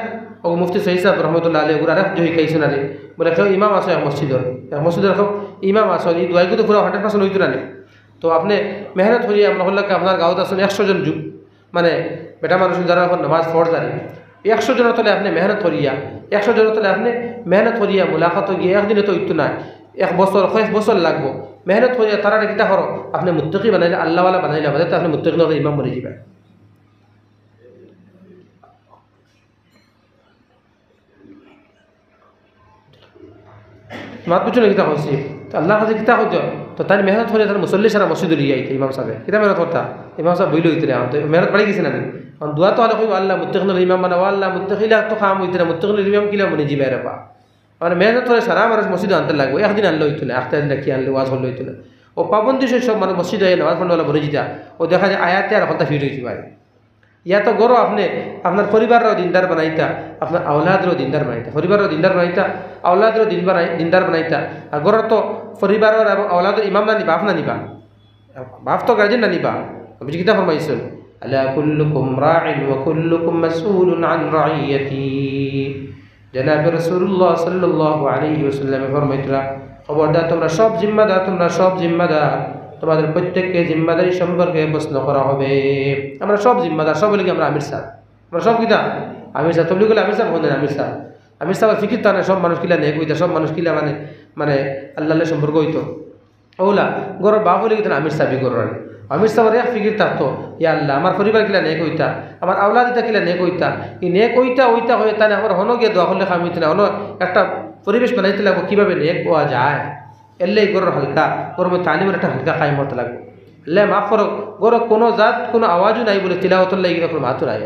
ও মুফতি সৈয়দ সাহেব রহমতুল্লাহ আলাইহি, ওগুর আরেক জহি খাইছে না রে। বলে, কেউ ইমাম আছে এক মসজিদর, এক মসজিদর কেউ ইমাম আছে, এই দোয়াইগু তো পুরা hundred percent অইতো না নি। তো আপনে মেহনত করিয়া, মনে করলে কি আপনার গাঁওত আছইন একশো জন যু-, মানে, বেটা মানুষ যারা এখন নামাজ পড় জানে, একশো জনর তলে আপনে মেহনত করিয়া, একশো জনর তলে আপনে মেহনত করিয়া মুলাকাত গিয়া একদিনে তো অইতো না, এক বছর, কয়েক বছর লাগবো। মেহনত করিয়া তারারে কিতা করো, আপনে মুত্তাকি বানাইলে, আল্লাহওয়ালা বানাইলে, বাদে তো আপনে মুত্তাকিন অকলর ইমাম বনি যিবা। মাত বুঝছো নি কিতা কইছি? তো আল্লাহর কাছে কিতা কইতো? তো তাইন মেহনত করিয়া তাইন মুসল্লি সারা মসজিদো লইয়া আইতা ইমাম সাহেবে। কিতা মেহনত করতা? ইমাম সাহেব বইলে অইতো না। তো মেহনত বাড়ি গেছে না নি? কারণ দোয়া তো আল্লাহ কইবো, "আল্লাহ, মুত্তাকিনর ইমাম বানাও, আল্লাহ, মুত্তাকি ইলা তো কাম অইতো না, মুত্তাকিনর ইমাম কিলা বনি যিবা রে বা?" মানে মেহনত করে সারা মানুষ মসজিদো আনতে লাগবো। একদিন আনলে অইতো না, আখতা দিন রাখি আনলে, ওয়াজ করলে অইতো না। ও পাবন্দি সব মানুষ মসজিদো আইয়া নামাজ পড়লে অইলে বনি যিতা। ও দেখা যায় আয়াতে আর হকলতা ফিট অইযিবা। ইয়া তো ঘরো আপনে আপনার পরিবাররেও দিনদার বানাইতা, আপনার আওলাদরেও দিনদার বানাইতা, পরিবাররেও দিনদার বানাইতা, আওলাদরেও দিন বানাই-, দিনদার বানাইতা। আর ঘরর তো পরিবারর এবং আওলাদর ইমাম না নি, বাপ না নি বা? বাপ তো গার্জিয়ান না নি বা? নবীজি কিতা ফরমাইছইন? "আলা কুল্লুকুম রাইন ওয়া কুল্লুকুম মাসউলুন আন রাইয়াতিহি।" জনাবে রাসূলুল্লাহ সাল্লাল্লাহু আলাইহি ওয়াসাল্লামে ফরমাইতরা, "খবরদার, তোমরা সব জিম্মাদার, তোমরা সব জিম্মাদার, তোমাদের প্রত্যেককে জিম্মাদারি সম্পর্কে প্রশ্ন করা হবে।" আমরা সব জিম্মাদার, সব অইলে কি আমরা আমির সাব? আমরা সব কিতা? আমির সাব। তবলিগ অইলে আমির সাব, হন আমির সাব। আমির সাবর ফিকির তো না, সব মানুষ কিলা নেক অইতা, সব মানুষ কিলা মানে, মানে আল্লাহর লগে সম্পর্ক অইতো। অউলা, ঘরর বাপ অইলে কিতা আমির সাবি ঘরর আনি। আমির সাবর এক ফিকির থাকতো, "ইয়া আল্লাহ, আমার পরিবার কিলা নেক অইতা, আমার আওলাদ ইতা কিলা নেক অইতা।" ই নেক অইতা, অইতা অইয়া তাইন আবার হনো গিয়া দোয়া করলে কাম অইতো না, হনো একটা পরিবেশ বানাইতে লাগবো কিভাবে নেক অওয়া যায়। এরলাগি ঘরর হালকা, ঘরর মধ্যে তালিমর একটা হালকা কায়েম করতে লাগবো। আল্লাহ মাফ করো, ঘরো কোনো জাত, কোনো আওয়াজও নাই বলে তিলাওয়াতর লাগি কোনো মাতও নাই।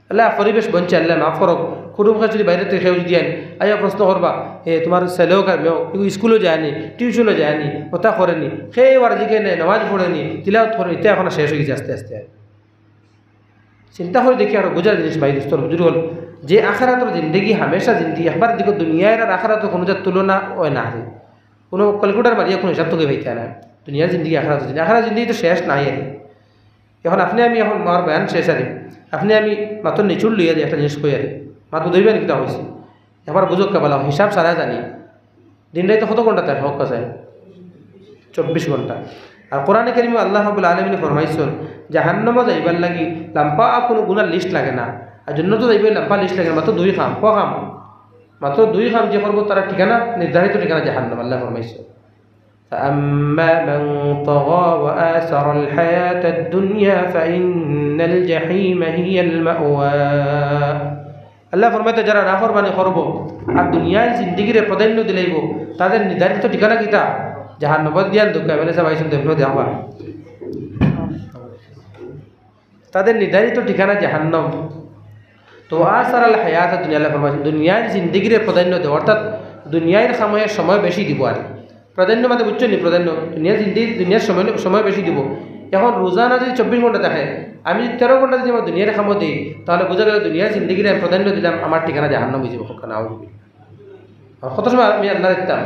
আল্লাহ পরিবেশ বনছে, আল্লাহ মাফ করো। কুটুম কাছারি বাইরে থাকি কেউ যদি আইন, আইয়া প্রশ্ন করবা, "এ, তোমার ছেলেও কার মেয়েও, এগু স্কুলো যায়নি, টিউশনো যায়নি, কথা করেনি, কেউ আর জিকে নেই, নামাজ পড়েনি, তিলাওয়াত করেনি, ইতা এখন শেষ অইগেছে আস্তে আস্তে।" চিন্তা করি দেখি আর বুঝার জিনিস ভাই দোস্ত, বুজুর্গ অকল, যে আখেরাতর জিন্দেগি হামেশা জিন্দেগি, একবার দেখো দুনিয়ার আর আখেরাতর কোনো জাত তুলনা অয় না রে। কোনো calculator মারিয়া কোনো হিসাব তো কেউ পাইতা না। দুনিয়ার জিন্দেগি, আখেরাতর জিন্দেগি, আখেরাতর জিন্দেগি তো শেষ নাই আর। এখন আপনে আমি, এখন আমার বয়ান শেষ আর। আপনে আমি মাত্র নিচুড় লইয়া যাই, একটা জিনিস কই আর। মাত বুঝাইবা নি কিতা কইছি? একবার বুঝউক্কা ভালা, হিসাব সারা জানি। দিন রাইতো কত ঘন্টা তার হক আছে? চব্বিশ ঘন্টা। আর কোরআনে কারিমো আল্লাহ রাব্বুল আলামিনে ফরমাইছইন, জাহান্নামো যাইবার লাগি লাম্বা কোনো গুনার list লাগে না, আর জন্নতো যাইবার লাগি লাম্বা list লাগে না, মাত্র দুই কাম। ক কাম? মাত্র দুই কাম যে করবো তার ঠিকানা, নির্ধারিত ঠিকানা জাহান্নাম, আল্লাহ ফরমাইছইন। فأما من طغى وآثر الحياة الدنيا فإن الجحيم هي المأوى। আল্লায় ফরমাইতা, যারা নাফরমানি করবো আর দুনিয়ার জিন্দেগিরে প্রাধান্য দিলাইবো, তাদের নির্ধারিত ঠিকানা কিতা? জাহান্নাম। বাদ দিয়ান দুঃখ, এমএলএ সাব আইছইন তো, একটু দেখবা। তাদের নির্ধারিত ঠিকানা জাহান্নাম। তো আসারাল হায়াত দুনিয়া, আল্লায় ফরমাইছইন, দুনিয়ার জিন্দেগিরে প্রাধান্য দেওয়া, অর্থাৎ দুনিয়ার কামো সময় বেশি দিবো। আর প্রাধান্য মানে বুঝছইন নি? প্রাধান্য দুনিয়ার জিন্দেগি, দুনিয়ার সময়, সময় বেশি দিবো। এখন রোজানা যদি চব্বিশ ঘন্টা থাকে, আমি যদি তেরো ঘন্টা যদি আমার দুনিয়ার কামো দেই, তাহলে বুঝা গেল দুনিয়ার জিন্দেগিরে আমি প্রাধান্য দিলাম, আমার ঠিকানা জাহান্নাম অইযিবো। কত সময় আমি আল্লারে দিতাম?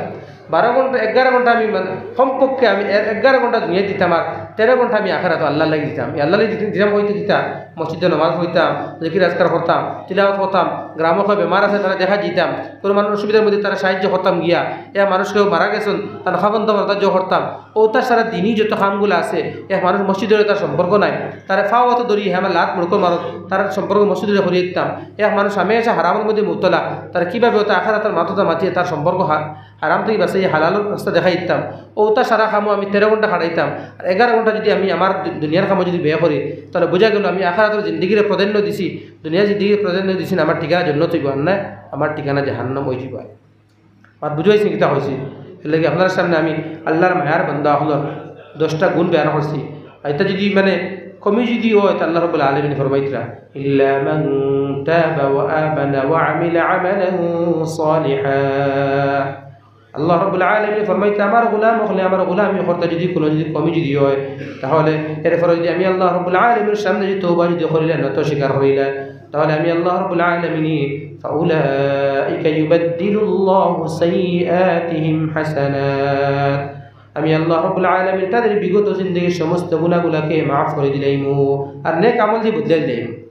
বারো ঘন্টা, এগারো ঘন্টা আমি, মানে, কমপক্ষে আমি এ-, এগারো ঘন্টা দুনিয়াত দিতাম, আর তেরো ঘন্টা আমি আখেরাতো আল্লার লাগি দিতাম। আমি আল্লার লাগি দিতাম, দিতাম, কইতে দিতাম, মসজিদো নামাজ পড়তাম, জিকির আজকার করতাম, তিলাওয়াত করতাম, গ্রামো কেউ বেমার আছে, তারে দেখাত যাইতাম, কোনো মানুষ অসুবিধার মধ্যে তারে সাহায্য করতাম গিয়া, এক মানুষ কেউ মারা গেছইন, তান কাফন দাফন তার জো করতাম। অউ তার সারা দিনই যত কামগুলা আছে, এক মানুষ মসজিদর তার সম্পর্ক নাই, তারে ফাও অত ধরি, হে আমার লাত মুড়কো মারো, তার সম্পর্ক মসজিদর করিয়া দিতাম। এক মানুষ হামেশা হারামর মধ্যে মুবতলা, তারে কিভাবে অতা আখেরাতর মাততা মাতিয়া তার সম্পর্ক হা-, হারাম থাকি বাঁচাইয়া হালালর রাস্তা দেখাই দিতাম। অউ তার সারা কামো আমি তেরো ঘন্টা খাটাইতাম, আর এগারো ঘন্টা যদি আমি আমার দু-, দুনিয়ার কামো যদি ব্যয় করি, তাহলে বুঝা গেল আমি আখেরাতর জিন্দেগিরে প্রাধান্য দিছি, দুনিয়ার জিন্দেগিরে প্রাধান্য দিছি না, আমার ঠিকানা জন্নত অইবো আর না, আমার ঠিকানা জাহান্নাম অইযিবো। আর বুঝাইছি কিতা কইছি? এর লাগি আপনার সামনে আমি আল্লার মায়ার বান্দা অকলর দশটা গুণ বয়ান করছি। আর ইতা যদি, মানে, কমি যদি অয়, তে আল্লাহ রাব্বুল আলামিন ফরমাইতরা, "ইল্লা মান তাবা ওয়া আমানা ওয়া আমিলা আমালান সালিহা।" আল্লাহ রাব্বুল আলামিন ফরমাইতরা, আমার গোলাম অকলে আমার গোলামি করতে যদি কোনো যদি কমি যদি অয়, তাহলে এরপরে যদি আমি আল্লাহ রাব্বুল আলামিনর সামনে যদি তওবা যদি করিলা, নত স্বীকার করিলা, তাহলে আমি আল্লাহ রাব্বুল আলামিন, "ফাউলাইকা ইউবাদদিলুল্লাহু সাইয়্যিআতিহিম হাসানাত।" আমি আল্লাহ রাব্বুল আলামিন তাদের বিগত জিন্দেগির সমস্ত গুনাহগুলাকে মাফ করি দিলাইমু, আর নেক আমল দিয়া বদলাই দিলাইমু।